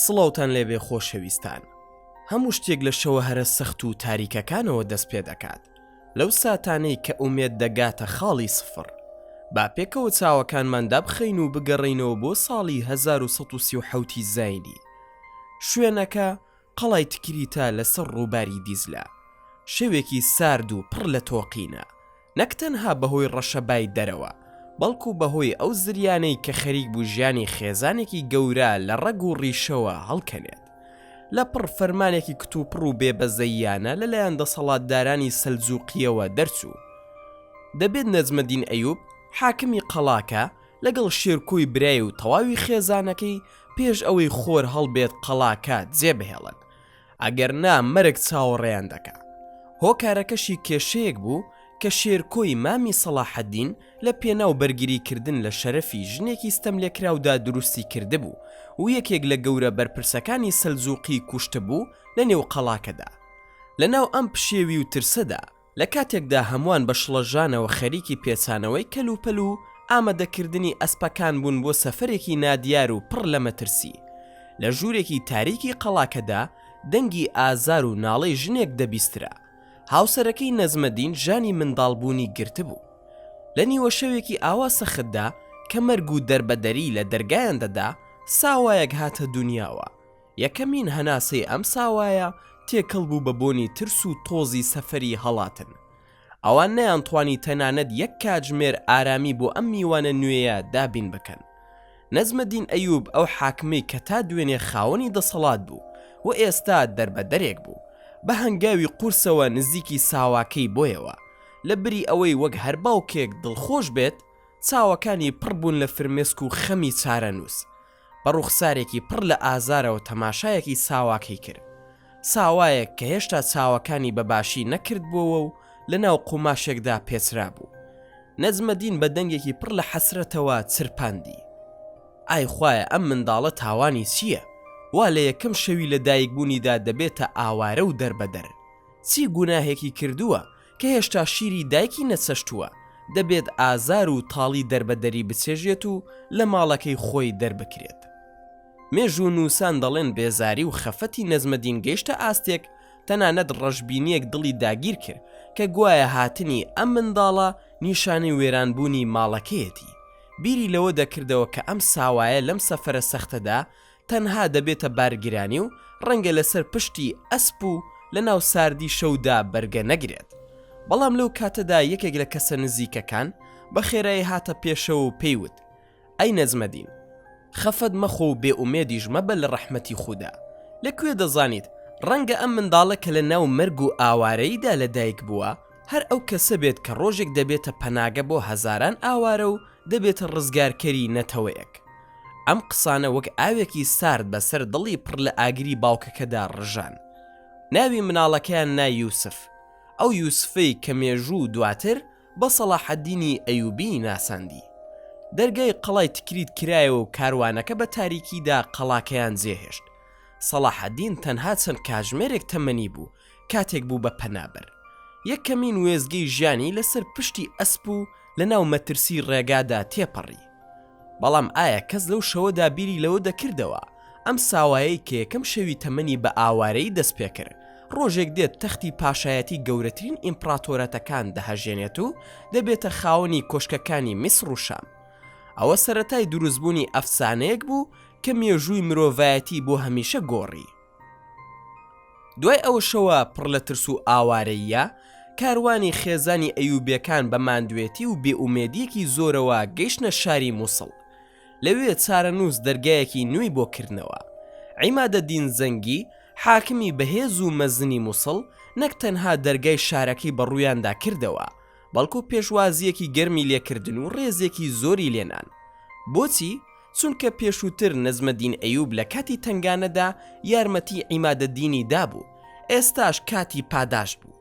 سڵاوتان لێبێ خۆشەویستان. هەموو شتێک لە شەوە هەرە سەخت و تاریکەکانەوە دەست پێ دەکات. لەو ساتانەی کە ئومێد دەگاتە خاڵی سفڕ. با پێکەوە چاوەکانمان دابخەین و بگەڕێینەوە بۆ ساڵی 1137 ی زاینی. شوێنەکە، قەڵای تکریتە لەسەر ڕووباری دیجلە. شەوێکی سارد و پڕ لە تۆقینە. نەک تەنها بەهۆی ڕەشەبای دەرەوە، بەڵکو بەهۆی ئەو زریانەی کە خەریک بوو ژیانی خێزانێکی گەورە لە ڕەگ و ڕیشەوە هەڵکەنێت. لە پڕ فەرمانێکی کتوپڕ و بێبەزەییانە لەلایەن دەسەڵاتدارانی سەلجوقییەوە دەرچوو. دەبێت نەجمەدین ئەیوب، حاکمی قەڵاکە، لەگەڵ شێرکۆی برای و تەواوی خێزانەکەی پێش ئەوەی خۆر هەڵبێت قەڵاکە جێبهێڵن. ئەگەر نا مەرگ چاوەڕێیان دەکا. هۆکارەکەشی کێشەیەک بوو کە شێرکۆی مامی سەڵاحەدین لە پێناو بەرگری کردن لە شەرەفی ژنێکی ستەملێکراودا دروستی کردبوو و یەکێک لە گەورە بەرپرسەکانی سەلجوقی کوشتبوو لە نێو قەڵاکەدا. لە ناو ئەم پشێوی و ترسەدا، لە کاتێکدا هەمووان بە شڵەژانەوە خەریکی پێچانەوەی کەلوپەل و ئامادەکردنی ئەسپەکان بوون بۆ سەفەرێکی نادیار و پڕ لە مەترسی، لە ژوورێکی تاریکی قەڵاکەدا دەنگی ئازار و ناڵەی ژنێک دەبیسترا. هاوسەرەکەی نەجمەدین ژانی منداڵبوونی گرتبوو. لە نیوەشەوێکی ئاوا سەختدا کە مەرگ و دەربەدەری لە دەرگایان دەدا، ساوایەک هاتە دونیاوە. یەکەمین هەناسەی ئەم ساوایە تێکەڵ بوو بە بۆنی ترس و تۆزی سەفەری هەڵاتن. ئەوان نەیانتوانی تەنانەت یەک کاتژمێر ئارامی بۆ ئەم میوانە نوێیە دابین بکەن. نەجمەدین ئەیوب ئەو حاکمەی کە تا دوێنێ خاوەنی دەسەڵات بوو و ئێستا دەربەدەرێک بوو، بە هەنگاوی قورسەوە نزیکی ساواکەی بۆیەوە. لە بری ئەوەی وەک هەر باوکێک دڵخۆش بێت، چاوەکانی پڕ بوون لە فرمێسک و خەمی چارەنووس. بە ڕووخسارێکی پڕ لە ئازارەوە تەماشایەکی ساواکەی کرد. ساوایەک کە هێشتا چاوەکانی بە باشی نەکردبۆوە و لە ناو قوماشێکدا پێچرابوو. نەجمەدین بە دەنگێکی پڕ لە حەسرەتەوە چرپاندی. ئای خوایە ئەم منداڵە تاوانی چییە وا لە یەکەم شەوی لە دایکبوونیدا دەبێتە ئاوارە و دەربەدەر؟ چی گوناهێکی کردووە کە هێشتا شیری دایکی نەچەشتووە، دەبێت ئازار و تاڵی دەربەدەری بچێژێت و لە ماڵەکەی خۆی دەربکرێت. مێژوونووسان دەڵێن بێزاری و خەفەتی نەجمەدین گەیشتە ئاستێک تەنانەت ڕەشبینییەک دڵی داگیر کرد کە گوایە هاتنی ئەم منداڵە نیشانەی وێرانبوونی ماڵەکەیەتی. بیری لەوە دەکردەوە کە ئەم ساوایە لەم سەفەرە سەختەدا تەنها دەبێتە بارگرانی و ڕەنگە لەسەر پشتی ئەسپ و لەناو ساردی شەودا بەرگە نەگرێت. بەڵام لەو کاتەدا یەکێک لە کەسە نزیکەکان بە خێرایی هاتە پێشەوە و پێی وت، ئەی نەجمەدین! خەفەت مەخۆ و بێ ئومێدیش مەبە لە ڕەحمەتی خودا. لە کوێ دەزانیت ڕەنگە ئەم منداڵە کە لە ناو مەرگ و ئاوارەییدا لە دایک بووە، هەر ئەو کەسە بێت کە ڕۆژێک دەبێتە پەناگە بۆ هەزاران ئاوارە و دەبێتە ڕزگارکەری نەتەوەیەک. ئەم قسانە وەک ئاوێکی سارد بەسەر دڵی پڕ لە ئاگری باوکەکەدا ڕژان. ناوی مناڵەکەیان نا یوسف. ئەو یوسفەی کە مێژوو دواتر بە سەڵاحەدینی ئەیوبی ناساندی. دەرگای قەڵای تکریت کرایەوە و کاروانەکە بە تاریکیدا قەڵاکەیان جێهێشت. سەڵاحەدین تەنها چەند کاتژمێرێک تەمەنی بوو کاتێک بوو بە پەنابەر. یەکەمین وێستگەی ژیانی لەسەر پشتی ئەسپ و لەناو مەترسی ڕێگادا تێپەڕی. بەڵام ئایا کەس لەو شەوەدا بیری لەوە دەکردەوە ئەم ساوایەی کە یەکەم شەوی تەمەنی بە ئاوارەیی دەست پێکرد ڕۆژێک دێت تەختی پاشایەتی گەورەترین ئیمپڕاتۆرەتەکان دەهەژێنێت و دەبێتە خاوەنی کۆشکەکانی میسڕ و شام؟ ئەوە سەرەتای دروستبوونی ئەفسانەیەک بوو کە مێژووی مرۆڤایەتی بۆ هەمیشە گۆڕی. دوای ئەو شەوە پڕ لە ترس و ئاوارەییە، کاروانی خێزانی ئەیوبیەکان بە ماندوێتی و بێئومێدییەکی زۆرەوە گەیشتنە شاری موسڵ. لەوێ چارەنووس دەرگایەکی نوێی بۆ کردنەوە. عیمادەدین زەنگی، حاکمی بەهێز و مەزنی موسڵ، نەک تەنها دەرگای شارەکەی بە ڕوویاندا کردەوە، بەڵکو پێشوازییەکی گەرمی لێکردن و ڕێزێکی زۆری لێنان. بۆچی؟ چونکە پێشووتر نەجمەدین ئەیوب لە کاتی تەنگانەدا یارمەتی عیمادەدینی دابوو، ئێستاش کاتی پاداشت بوو.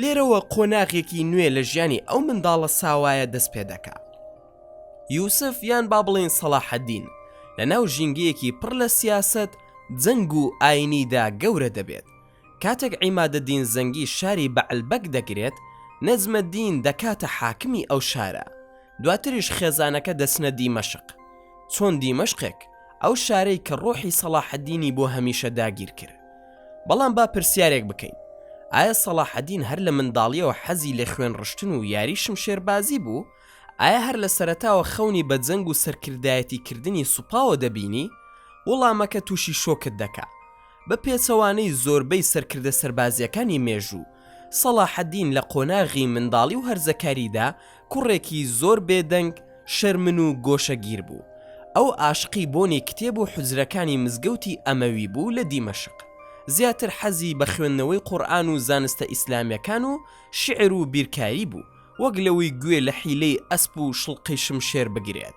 لێرەوە قۆناغێکی نوێ لە ژیانی ئەو منداڵە ساوایە دەست پێدەکا. یوسف یان با بڵێین سەڵاحەدین لە ناو ژینگەیەکی پڕ لە سیاسەت، جەنگ و ئاینیدا گەورە دەبێت. کاتێک عیمادەدین زەنگی شاری بەعلبەک دەگرێت، نەجمەدین دەکاتە حاکمی ئەو شارە. دواتریش خێزانەکە دەچنە دیمەشق. چۆن دیمەشقێک؟ ئەو شارەی کە ڕۆحی سەڵاحەدینی بۆ هەمیشە داگیر کرد. بەڵام با پرسیارێک بکەین، ئایا سەڵاحەدین هەر لە منداڵیەوە حەزی لە خوێن ڕشتن و یاری شمشێربازی بوو؟ ئایا هەر لە سەرەتاوە خەونی بە جەنگ و سەرکردایەتی کردنی سوپاوە دەبینی؟ وڵامەکە تووشی شۆکت دەکا. بە پێچەوانەی زۆربەی سەرکردە سەربازیەکانی مێژوو، سەڵاحەدین لە قۆناغی منداڵی و هەرزەکاریدا کوڕێکی زۆر بێدەنگ، شەرمن و گۆشەگیر بوو. ئەو ئاشقی بۆنی کتێب و حوجرەکانی مزگەوتی ئەمەوی بوو لە دیمەشق. زیاتر حەزی بە خوێندنەوەی قورئان و زانستە ئیسلامیەکان و شیعر و بیرکاری بوو، وەک لەوەی گوێ لە حیلەی ئەسپ و شڵقەی شمشێر بگرێت.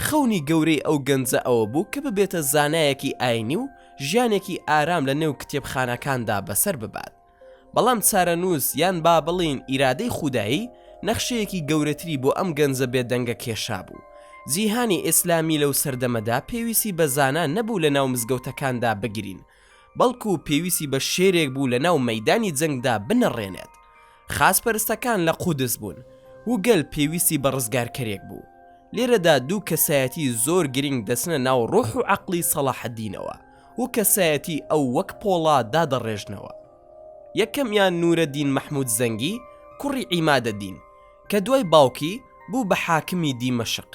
خەونی گەورەی ئەو گەنجە ئەوە بوو کە ببێتە زانایەکی ئاینی و ژیانێکی ئارام لە نێو کتێبخانەکاندا بەسەر ببات. بەڵام چارەنووس یان با بڵێین ئیرادەی خودایی نەخشەیەکی گەورەتری بۆ ئەم گەنجە بێدەنگە کێشابوو. جیهانی ئیسلامی لەو سەردەمەدا پێویستی بە زانا نەبوو لە ناو مزگەوتەکاندا بگرین، بەڵکو پێویستی بە شێرێک بوو لە ناو مەیدانی جەنگدا بنەڕێنێت. خاچپەرستەکان لە قودس بوون و گەل پێویستی بە ڕزگارکەرێک بوو. لێرەدا دوو کەسایەتی زۆر گرنگ دەچنە ناو ڕۆح و عەقڵی سەڵاحەدینەوە و کەسایەتی ئەو وەک پۆڵا دادەڕێژنەوە. یەکەمیان نورەدین مەحمود زەنگی کوڕی عیمادەدین کە دوای باوکی بوو بە حاکمی دیمەشق.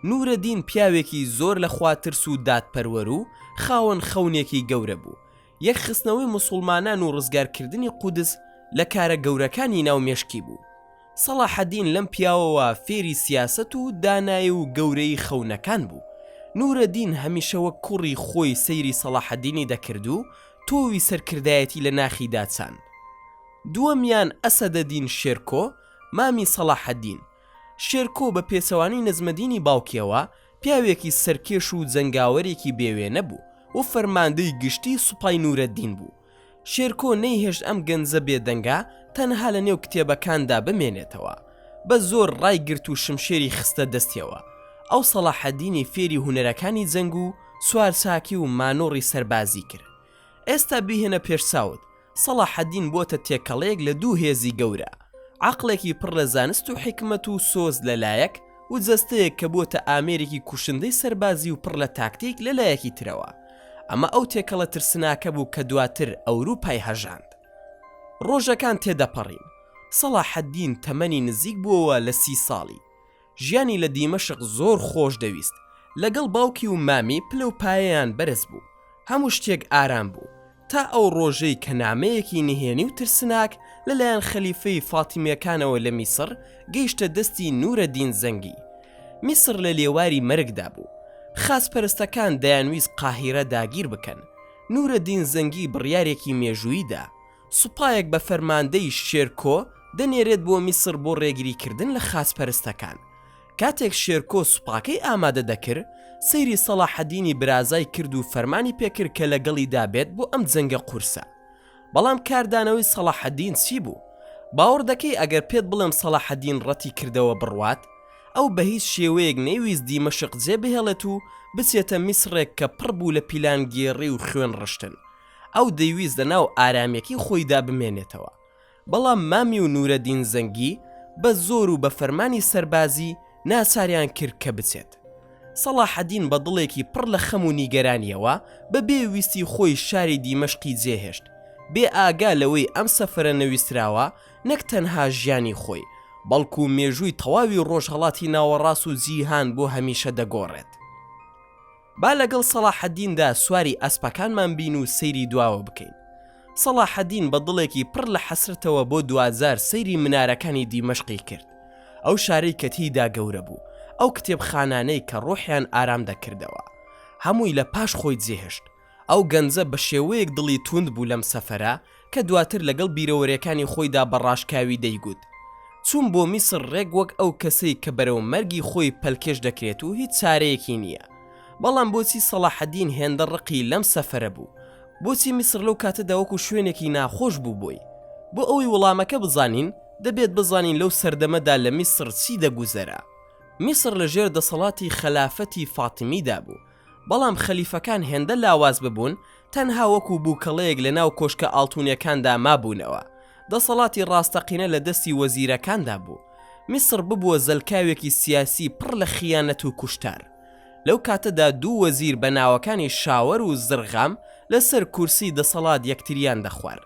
نورەدین پیاوێکی زۆر لە خواترس و دادپەروەر و خاوەن خەونێکی گەورە بوو. یەکخستنەوەی موسوڵمانان و ڕزگارکردنی قودس لە کارە گەورەکانی ناو مێشکی بوو. سەڵاحەدین لەم پیاوەوە فێری سیاسەت و دانایی و گەورەیی خەونەکان بوو. نورەدین هەمیشە وەک کوڕی خۆی سەیری سەڵاحەدینی دەکرد و تۆوی سەرکردایەتی لە ناخیدا چاند. دووەمیان ئەسەدەدین شێرکۆ، مامی سەڵاحەدین. شێرکۆ بە پێچەوانەی نەجمەدینی باوکیەوە، پیاوێکی سەرکێش و جەنگاوەرێکی بێوێنە بوو و فەرماندەی گشتی سوپای نورەدین بوو. شێرکۆ نەیهێشت ئەم گەنجە بێدەنگە تەنها لە نێو کتێبەکاندا بمێنێتەوە. بە زۆر ڕایگرت و شمشێری خستە دەستیەوە. ئەو سەڵاحەدینی فێری هونەرەکانی جەنگ و سوارچاکی و مانۆڕی سەربازی کرد. ئێستا بیهێنە پێش چاوت، سەڵاحەدین بۆتە تێکەڵەیەک لە دوو هێزی گەورە، عەقڵێکی پڕ لە زانست و حیکمەت و سۆز لە لایەک و جەستەیەک کە بۆتە ئامێرێکی کوشندەی سەربازی و پڕ لە تاکتیک لە لایەکی ترەوە. ئەمە ئەو تێکەڵە ترسناکە بوو کە دواتر ئەوروپای هەژاند. ڕۆژەکان تێدەپەڕین. سەڵاحەدین تەمەنی نزیک بووەوە لە سی ساڵی. ژیانی لە دیمەشق زۆر خۆش دەویست، لەگەڵ باوکی و مامی پلە و پایەیان بەرز بوو، هەموو شتێک ئارام بوو، تا ئەو ڕۆژەی کە نامەیەکی نهێنی و ترسناک لەلایەن خەلیفەی فاتیمیەکانەوە لە میسڕ گەیشتە دەستی نورەدین زەنگی. میسڕ لە لێواری مەرگدا بوو. خاچپەرستەکان دەیانویست قاهیرە داگیر بکەن. نورەدین زەنگی بڕیارێکی مێژوویی دا، سوپایەک بە فەرماندەی شێرکۆ دەنێرێت بۆ میسڕ بۆ ڕێگریکردن لە خاچپەرستەکان. کاتێک شێرکۆ سوپاکەی ئامادە دەکرد، سەیری سەڵاحەدینی برازای کرد و فەرمانی پێکرد کە لەگەڵیدا بێت بۆ ئەم جەنگە قورسە. بەڵام کاردانەوەی سەڵاحەدین چی بوو؟ باوەڕ دەکەی ئەگەر پێت بڵێم سەڵاحەدین ڕەتی کردەوە بڕوات؟ ئەو بە هیچ شێوەیەک نەیویست دیمەشق جێبهێڵێت و بچێتە میسڕێک کە پڕ بوو لە پیلانگێڕی و خوێنڕشتن. ئەو دەیویست لەناو ئارامیەکەی خۆیدا بمێنێتەوە. بەڵام مامی و نورەدین زەنگی بە زۆر و بە فەرمانی سەربازی ناچاریان کرد کە بچێت. سەڵاحەدین بە دڵێکی پڕ لە خەم و نیگەرانیەوە بە بێ ویستی خۆی شاری دیمەشقی جێهێشت، بێ ئاگا لەوەی ئەم سەفەرە نەویستراوە نەک تەنها ژیانی خۆی، بەڵکو مێژووی تەواوی ڕۆژهەڵاتی ناوەڕاست و جیهان بۆ هەمیشە دەگۆڕێت. با لەگەڵ سەڵاحەدیندا سواری ئەسپەکانمان بین و سەیری دواوە بکەین. سەڵاحەدین بە دڵێکی پڕ لە حەسرەتەوە بۆ دواجار سەیری منارەکانی دیمەشقی کرد. ئەو شارەی کە تێیدا گەورە بوو، ئەو کتێبخانانەی کە ڕۆحیان ئارام دەکردەوە. هەمووی لە پاش خۆی جێهێشت. ئەو گەنجە بە شێوەیەک دڵی توند بوو لەم سەفەرە کە دواتر لەگەڵ بیرەوەرێکانی خۆیدا بە ڕاشکاوی دەیگوت، چووم بۆ میسر ڕێک وەک ئەو کەسەی کە بەرەو مەرگی خۆی پەلکێش دەکرێت و هیچ چارەیەکی نییە. بەڵام بۆچی سەڵاحەدین هێندە ڕقی لەم سەفەرە بوو؟ بۆچی میسر لەو کاتەدا وەکو شوێنێکی ناخۆش بوو بۆی؟ بۆ ئەوەی وەڵامەکە بزانین، دەبێت بزانین لەو سەردەمەدا لە میسر چی دەگوزەرا. میسر لەژێر دەسەڵاتی خەلافەتی فاتیمیدا بوو، بەڵام خەلیفەکان هێندە لاواز ببوون تەنها وەکو بووکەڵەیەک لەناو کۆشکە ئاڵتونیەکاندا مابوونەوە، دەسەڵاتی ڕاستەقینە لە دەستی وەزیرەکاندا بوو. میسڕ ببووە زەلکاوێکی سیاسی پڕ لە خیانەت و کوشتار. لەو کاتەدا دوو وەزیر بە ناوەکانی شاوەر و زرغام لەسەر کورسی دەسەڵات یەکتریان دەخوارد.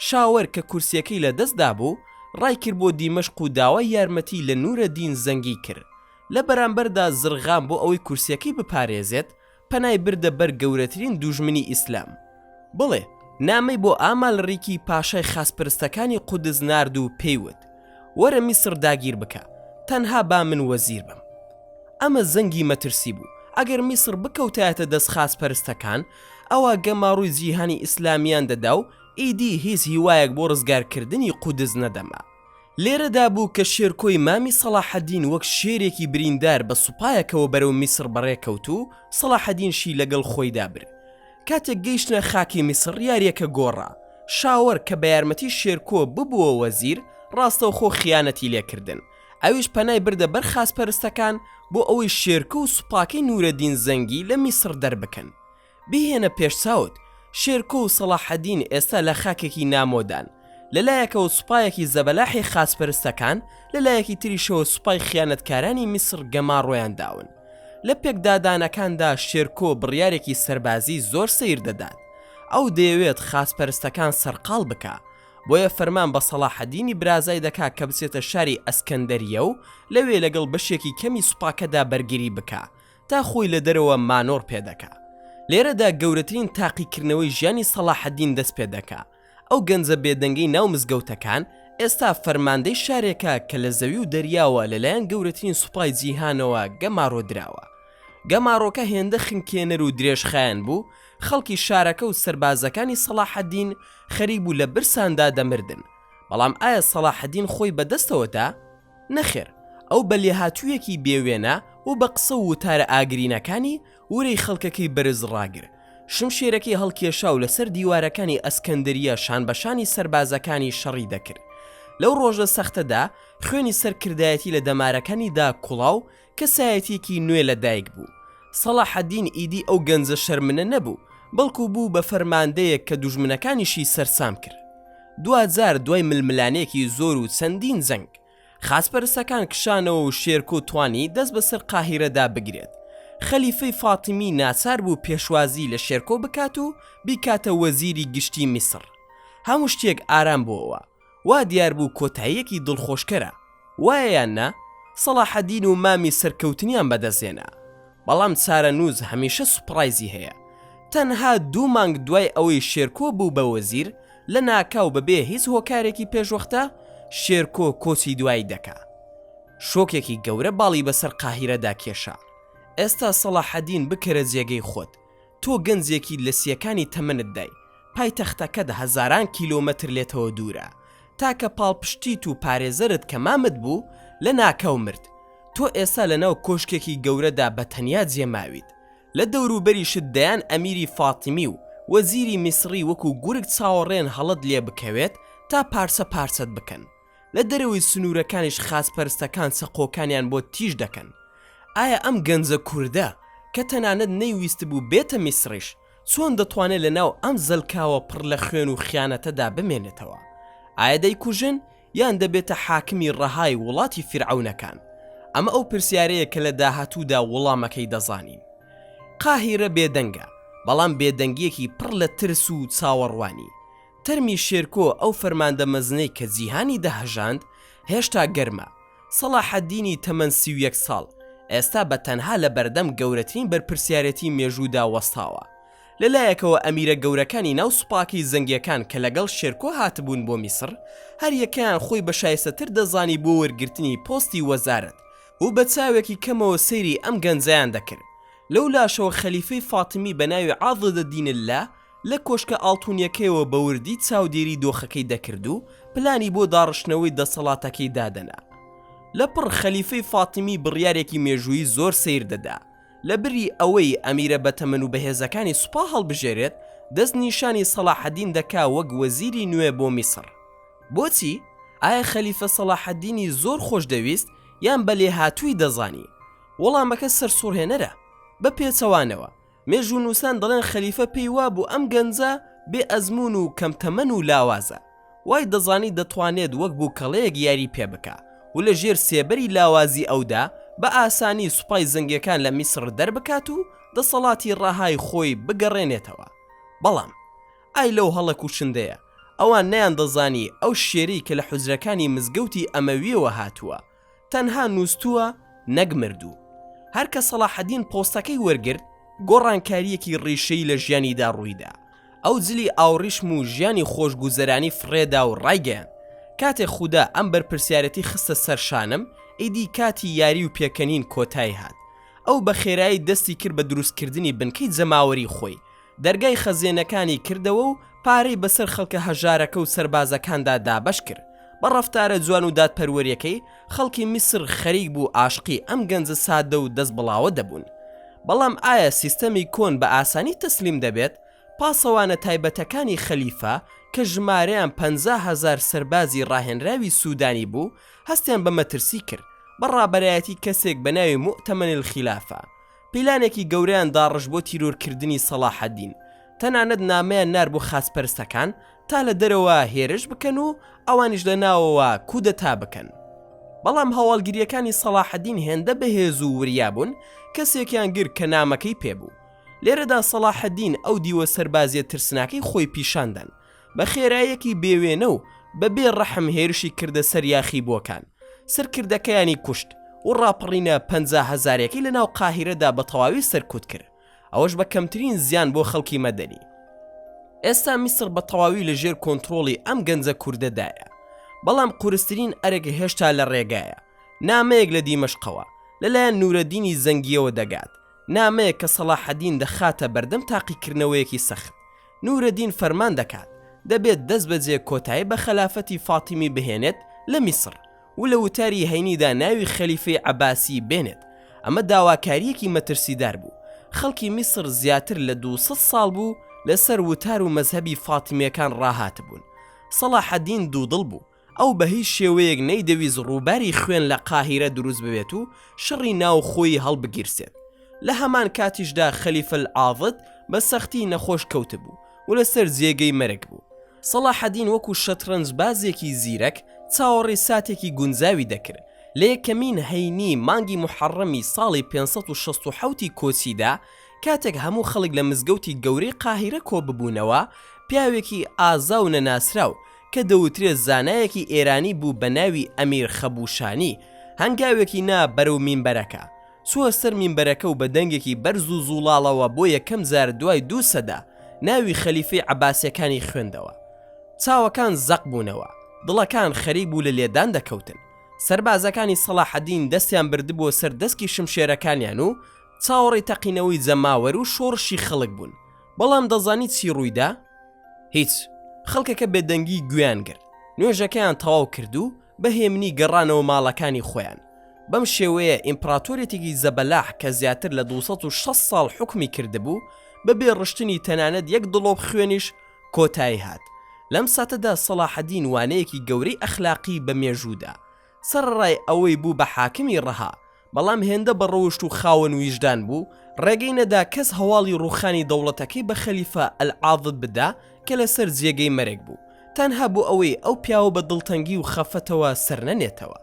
شاوەر کە کورسیەکەی لە دەست دابوو، ڕایکرد بۆ دیمەشق و داوای یارمەتی لە نورەدین زەنگی کرد. لە بەرامبەردا زرغام بۆ ئەوەی کورسیەکەی بپارێزێت، پەنای بردە بەر گەورەترین دوژمنی ئیسلام. بەڵێ، نامەی بۆ ئامالریکی پاشای خاچپەرستەکانی قودس نارد و پێی وت، وەرە میسڕ داگیر بکە، تەنها با من وەزیر بم. ئەمە زەنگی مەترسی بوو، ئەگەر میسڕ بکەوتایەتە دەست خاچپەرستەکان، ئەوا گەماڕووی جیهانی ئیسلامیان دەدا و ئیدی هیچ هیوایەک بۆ ڕزگارکردنی قودس نەدەما. لێرەدا بوو کە شێرکۆی مامی سەڵاحەدین وەک شێرێکی بریندار بە سوپایەکەوە بەرەو میسڕ بەڕێکەوت و سەڵاحەدینشی لەگەڵ خۆیدا برد. کاتێک گەیشتنە خاکی میسڕ یارییەکە گۆڕا. شاوەر کە بە یارمەتی شێرکۆ ببووە وەزیر، ڕاستەوخۆ خیانەتی لێکردن. ئەویش پەنای بردە بەر خاچپەرستەکان بۆ ئەوەی شێرکۆ و سوپاکەی نورەدین زەنگی لە میسڕ دەربکەن. بیهێنە پێش چاوت، شێرکۆ و سەڵاحەدین ئێستا لە خاکێکی نامۆدان، لە لایەکەوە سوپایەکی زەبەلاحی خاچپەرستەکان، لە لایەکی تریشەوە سوپای خیانەتکارانی میسڕ گەماڕۆیان داون. لە پێکدادانەکاندا شێرکۆ بڕیارێکی سەربازی زۆر سەیر دەدات. ئەو دەیەوێت خاچپەرستەکان سەرقاڵ بکا، بۆیە فەرمان بە سەڵاحەدینی برازای دەکا کە بچێتە شاری ئەسکەندەرییە و لەوێ لەگەڵ بەشێکی کەمی سوپاکەدا بەرگری بکا، تا خۆی لە دەرەوە مانۆڕ پێ دەکا. لێرەدا گەورەترین تاقیکردنەوەی ژیانی سەڵاحەدین دەست پێ دەکا. ئەو گەنجە بێدەنگەی ناو مزگەوتەکان، ئێستا فەرماندەی شارێکە کە لە زەوی و دەریاوە لەلایەن گەورەترین سوپای جیهانەوە گەمارۆ دراوە. گەمارۆکە هێندە خنکێنەر و درێژخایەن بوو، خەڵکی شارەکە و سەربازەکانی سەڵاحەدین خەریک بوو لە برساندا دەمردن. بەڵام ئایا سەڵاحەدین خۆی بەدەستەوە دا؟ نەخێر، ئەو بە لێهاتوویەکی بێ وێنە و بە قسە و وتارە ئاگرینەکانی، ورەی خەڵکەکەی بەرز ڕاگرت. شمشێرەکەی هەڵکێشا و لەسەر دیوارەکانی ئەسکەندەریە شانبەشانی سەربازەکانی شەڕی دەکرد. لەو ڕۆژە سەختەدا، خوێنی سەرکردایەتی لە دەمارەکانیدا کوڵا و کەسایەتییەکی نوێ لە دایک بوو. سەڵاحەدین ئیدی ئەو گەنجە شەرمنە نەبوو، بەڵکو بوو بە فەرماندەیەک کە دوژمنەکانیشی سەرسام کرد. دواجار دوای ململانێکی زۆر و چەندین جەنگ، خاچپەرستەکان کشانەوە و شێرکۆ توانی دەست بەسەر قاهیرەدا بگرێت. خەلیفەی فاتیمی ناچار بوو پێشوازی لە شێرکۆ بکات و بیکاتە وەزیری گشتی میسڕ. هەموو شتێک ئارام بووەوە. وا دیار بوو کۆتاییەکی دڵخۆشکەرە. وایە یان نا؟ سەڵاحەدین و مامی سەرکەوتنیان بەدەستهێنا. بەڵام چارەنووس هەمیشە سوپڕایزی هەیە. تەنها دوو مانگ دوای ئەوەی شێرکۆ بوو بە وەزیر، لەناکاو بەبێ هیچ هۆکارێکی پێشوەختە، شێرکۆ کۆچی دوایی دەکا. شۆکێکی گەورە باڵی بەسەر قاهیرەدا کێشا. ئێستا سەڵاحەدین بکەرە جێگەی خۆت. تۆ گەنجێکیت لە سییەکانی تەمەنتدای، پایتەختەکەت هەزاران کیلۆمەتر لێتەوە دوورە. تاکە پاڵپشتیت و پارێزەرت کە مامت بوو، لەناکاو مرد. تۆ ئێستا لەناو کۆشکێکی گەورەدا بە تەنیا جێماویت. لە دەوروبەریشت دەیان ئەمیری فاتیمی و وەزیری میسڕی وەکو گورگ چاوەڕێن هەڵەت لێ بکەوێت تا پارچە پارچەت بکەن. لە دەرەوەی سنوورەکانیش خاچپەرستەکان چەقۆکانیان بۆت تیژ دەکەن. ئایا ئەم گەنجە کوردە کە تەنانەت نەیویستبوو بێتە میسڕیش، چۆن دەتوانێت لەناو ئەم زەلکاوە پڕ لە خوێن و خیانەتەدا بمێنێتەوە؟ ئایا دەیکوژن یان دەبێتە حاکمی ڕەهای وڵاتی فیرعەونەکان؟ ئەمە ئەو پرسیارەیە کە لە داهاتوودا وڵامەکەی دەزانین. قاهیرە بێدەنگە، بەڵام بێدەنگییەکی پڕ لە ترس و چاوەڕوانی. تەرمی شێرکۆ، ئەو فەرماندە مەزنەی کە جیهانی دەهەژاند، هێشتا گەرمە. سەڵاحەدینی تەمەن 31 ساڵ، ئێستا بە تەنها لە بەردەم گەورەترین بەرپرسیارێتی مێژوودا وەستاوە. لە لایەکەوە ئەمیرە گەورەکانی ناو سوپاکەی زەنگیەکان کە لەگەڵ شێرکۆ هاتبوون بۆ میسڕ، هەر یەکەیان خۆی بە شایستەتر دەزانی بۆ وەرگرتنی پۆستی وەزارەت و بە چاوێکی کەمەوە سەیری ئەم گەنجەیان دەکرد. لەو لاشەوە خەلیفەی فاتیمی بە ناوی عاضد الدین اللە لە کۆشکە ئاڵتونیەکەیەوە بە وردی چاودێری دۆخەکەی دەکرد و پلانی بۆ داڕشتنەوەی دەسەڵاتەکەی دادەنا. لە پڕ خەلیفەی فاتیمی بڕیارێکی مێژوویی زۆر سەیر دەدا، لە بری ئەوەی ئەمیرە بەتەمەن و بەهێزەکانی سوپا هەڵبژێرێت، دەست نیشانی سەڵاحەدین دەکا وەک وەزیری نوێ بۆ میسڕ. بۆچی؟ ئایا خەلیفە سەڵاحەدینی زۆر خۆش دەویست یان بە لێهاتووی دەزانی؟ وەڵامەکە سەرسوڕهێنەرە. بە پێچەوانەوە، مێژوونووسان دەڵێن خەلیفە پێی وابوو ئەم گەنجە بێ ئەزموون و کەم تەمەن و لاوازە، وای دەزانی دەتوانێت وەک بووکەڵەیەک یاری پێ بکا و لە ژێر سێبەری لاوازی ئەودا بە ئاسانی سوپای زەنگیەکان لە میسڕ دەربکات و دەسەڵاتی ڕەهای خۆی بگەڕێنێتەوە. بەڵام ئای لەو هەڵە کوشندەیە، ئەوان نەیاندەزانی ئەو شێرەی کە لە حوجرەکانی مزگەوتی ئەمەویەوە هاتووە، تەنها نووستووە نەک مردوو. هەر کە سەڵاحەدین پۆستەکەی وەرگرت، گۆڕانکارییەکی ڕیشەیی لە ژیانیدا ڕوویدا. ئەو جلی ئاوڕیشم و ژیانی خۆشگوزەرانی فڕێدا و ڕایگەیاند، کاتێک خودا ئەم بەرپرسیارێتی خستە سەر شانم، ئیدی کاتی یاری و پێکەنین کۆتایی هات. ئەو بە خێرایی دەستی کرد بە دروستکردنی بنکەی جەماوەری خۆی، دەرگای خەزێنەکانی کردەوە و پارەی بەسەر خەڵکە هەژارەکە و سەربازەکاندا دابەش کرد. بە ڕەفتارە جوان و دادپەروەریەکەی، خەڵکی میسر خەریک بوو ئاشقی ئەم گەنجە سادە و دەست بڵاوە دەبوون. بەڵام ئایا سیستەمی کۆن بە ئاسانی تەسلیم دەبێت؟ پاسەوانە تایبەتەکانی خەلیفە کە ژمارەیان 50,000 سەربازی ڕاهێنراوی سودانی بوو، هەستیان بە مەترسی کرد، بە ڕابەرایەتی کەسێک بە ناوی موئتەمەن الخلافە، پیلانێکی گەورەیان داڕشت بۆ تیرۆرکردنی سەڵاحەدین، تەنانەت نامەیان نارد بۆ خاچپەرستەکان تا لە دەرەوە هێرش بکەن و ئەوانیش لە ناوەوە کودەتا بکەن. بەڵام هەواڵگرییەکانی سەڵاحەدین هێندە بەهێز و وریا بوون، کەسێکیان گرت کە نامەکەی پێبوو. لێرەدا سەڵاحەدین ئەو دیوە سەربازییە ترسناکەی خۆی پیشاندان. بە خێراییەکی بێوێنە و بە بێ ڕەحم هێرشی کردە سەر یاخیبووەکان، سەرکردەکەیانی کوشت و ڕاپەڕینە 50 هەزارەکەی لە ناو قاهیرەدا بە تەواوی سەرکوت کرد، ئەوەش بە کەمترین زیان بۆ خەڵکی مەدەنی. ئێستا میسڕ بە تەواوی لە ژێر کۆنترۆڵی ئەم گەنجە کوردەدایە. بەڵام قورسترین ئەرک هێشتا لە ڕێگایە. نامەیەک لە دیمەشقەوە، لەلایەن نورەدینی زەنگییەوە دەگات، نامەیەک کە سەڵاحەدین دەخاتە بەردەم تاقیکردنەوەیەکی سەخت. نورەدین فەرمان دەکات، دەبێت دەستبەجێ کۆتایی بە خەلافەتی فاتیمی بهێنێت لە میسڕ و لە وتاری هەینیدا ناوی خەلیفەی عەباسی بێنێت. ئەمە داواکارییەکی مەترسیدار بوو. خەڵکی میسڕ زیاتر لە 200 ساڵ بوو لەسەر وتار و مەزهەبی فاتیمییەکان ڕاهاتبوون. سەڵاحەدین دوودڵ بوو. ئەو بە هیچ شێوەیەک نەیدەویست ڕووباری خوێن لە قاهیرە دروست ببێت و شەڕی ناوخۆیی هەڵبگیرسێت. لە هەمان کاتیشدا خەلیفە العاضد بە سەختی نەخۆش کەوتبوو و لەسەر جێگەی مەرگ بوو. سەڵاحەدین وەکو شەترەنجبازێکی زیرەک چاوەڕێی ساتێکی گونجاوی دەکرد. لە یەکەمین هەینی مانگی موحەڕەمی ساڵی 567 ی کۆچیدا کاتێک هەموو خەڵک لە مزگەوتی گەورەی قاهیرە کۆببوونەوە، پیاوێکی ئازا و نەناسراو کە دەوترێت زانایەکی ئێرانی بوو بە ناوی ئەمیر خەبووشانی، هەنگاوێکی نا بەرەو مینبەرەکە. چووە سەر مینبەرەکە و بە دەنگێکی بەرز و زوڵاڵەوە بۆ یەکەم جار دوای دوو سەدە ناوی خەلیفەی عەباسیەکانی خوێندەوە. چاوەکان زەق بوونەوە، دڵەکان خەریک بوو لە لێدان دەکەوتن. سەربازەکانی سەڵاحەدین دەستیان بردبووە سەر دەسکی شمشێرەکانیان و چاوەڕێی تەقینەوەی جەماوەر و شۆڕشی خەڵک بوون. بەڵام دەزانی چی ڕوویدا؟ هیچ، خەڵکەکە بێدەنگی گوێیان گرت، نوێژەکەیان تەواو کرد و بە هێمنی گەڕانەوە ماڵەکانی خۆیان. بەم شێوەیە ئیمپڕاتۆریەتێکی زەبەلاح کە زیاتر لە 260 ساڵ حوکمی کردبوو، بەبێ ڕشتنی تەنانەت یەک دڵۆپ خوێنیش کۆتایی هات. لەم ساتەدا سەڵاحەدین وانەیەکی گەورەی ئەخلاقی بە مێژوو دا. سەرەڕای ئەوەی بوو بە حاکمی ڕەها، بەڵام هێندە بە ڕەوشت و خاوەن ویژدان بوو، ڕێگەی نەدا کەس هەواڵی ڕووخانی دەوڵەتەکەی بە خەلیفە العاضد بدا کە لەسەر جێگەی مەرگ بوو، تەنها بۆ ئەوەی ئەو پیاوە بە دڵتەنگی و خەفەتەوە سەرنەنێتەوە.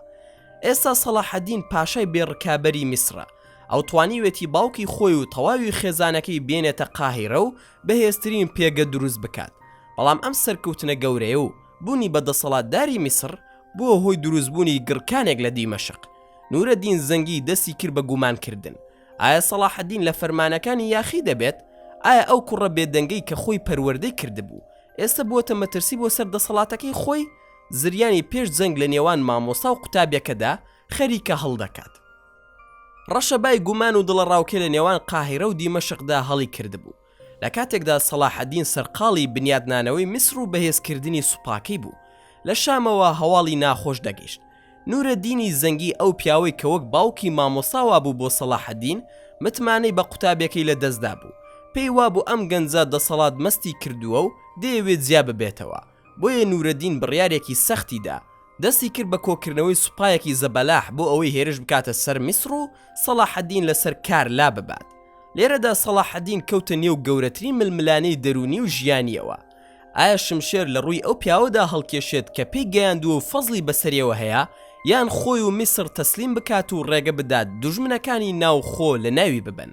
ئێستا سەڵاحەدین پاشای بێ ڕکابەری میسرە، ئەو توانیوێتی باوکی خۆی و تەواوی خێزانەکەی بێنێتە قاهیرە و بەهێزترین پێگە دروست بکات، بەڵام ئەم سەرکەوتنە گەورەیە و بوونی بە دەسەڵاتداری میسر بووە هۆی دروستبوونی گڕکانێک لە دیمەشق. نورەدین زەنگی دەستی کرد بە گومانکردن، ئایا سەڵاحەدین لە فەرمانەکانی یاخی دەبێت؟ ئایا ئەو کوڕە بێدەنگەی کە خۆی پەروەردەی کردبوو، ئێستا بووەتە مەترسی بۆ سەر دەسەڵاتەکەی خۆی؟ زریانی پێش جەنگ لە نێوان مامۆستا و قوتابیەکەدا خەریکە هەڵدەکات. ڕەشەبای گومان و دڵەڕاوکێ لە نێوان قاهیرە و دیمەشقدا هەڵی کردبوو. لە کاتێکدا سەڵاحەدین سەرقاڵی بنیاتنانەوەی میسر و بەهێزکردنی سوپاکەی بوو، لە شامەوە هەواڵی ناخۆش دەگەیشت. نورەدینی زەنگی ئەو پیاوەی کە وەک باوکی مامۆستا وابوو بۆ سەڵاحەدین، متمانەی بە قوتابیەکەی لە دەستدابوو. پێی وابوو ئەم گەنجە دەسەڵات مەستی کردووە و دەیەوێت جیا ببێتەوە. بۆیە نورەدین بڕیارێکی سەختی دا، دەستی کرد بە کۆکردنەوەی سوپایەکی زەبەلاح بۆ ئەوەی هێرش بکاتە سەر میسڕ و سەڵاحەدین لەسەر کار لاببات. لێرەدا سەڵاحەدین کەوتە نێو گەورەترین ململانێی دەروونی و ژیانییەوە. ئایا شمشێر لە ڕووی ئەو پیاوەدا هەڵکێشێت کە پێی گەیاندووە و فەزڵی بەسەریەوە هەیە، یان خۆی و میسڕ تەسلیم بکات و ڕێگە بدات دوژمنەکانی ناوخۆ لەناوی ببەن.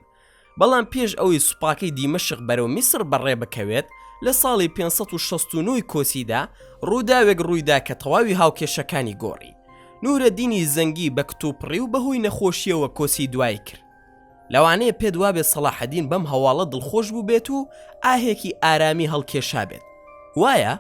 بەڵام پێش ئەوەی سوپاکەی دیمەشق بەرەو میسڕ بەڕێ بکەوێت، لە ساڵی 569 ی کۆچیدا ڕووداوێک ڕوویدا کە تەواوی هاوکێشەکانی گۆڕی. نورەدینی زەنگی بە کتوپڕی و بەهۆی نەخۆشییەوە کۆچی دوایی کرد. لەوانەیە پێت وابێت سەڵاحەدین بەم هەواڵە دڵخۆش بووبێت و ئاهێکی ئارامی هەڵکێشابێت. وایە؟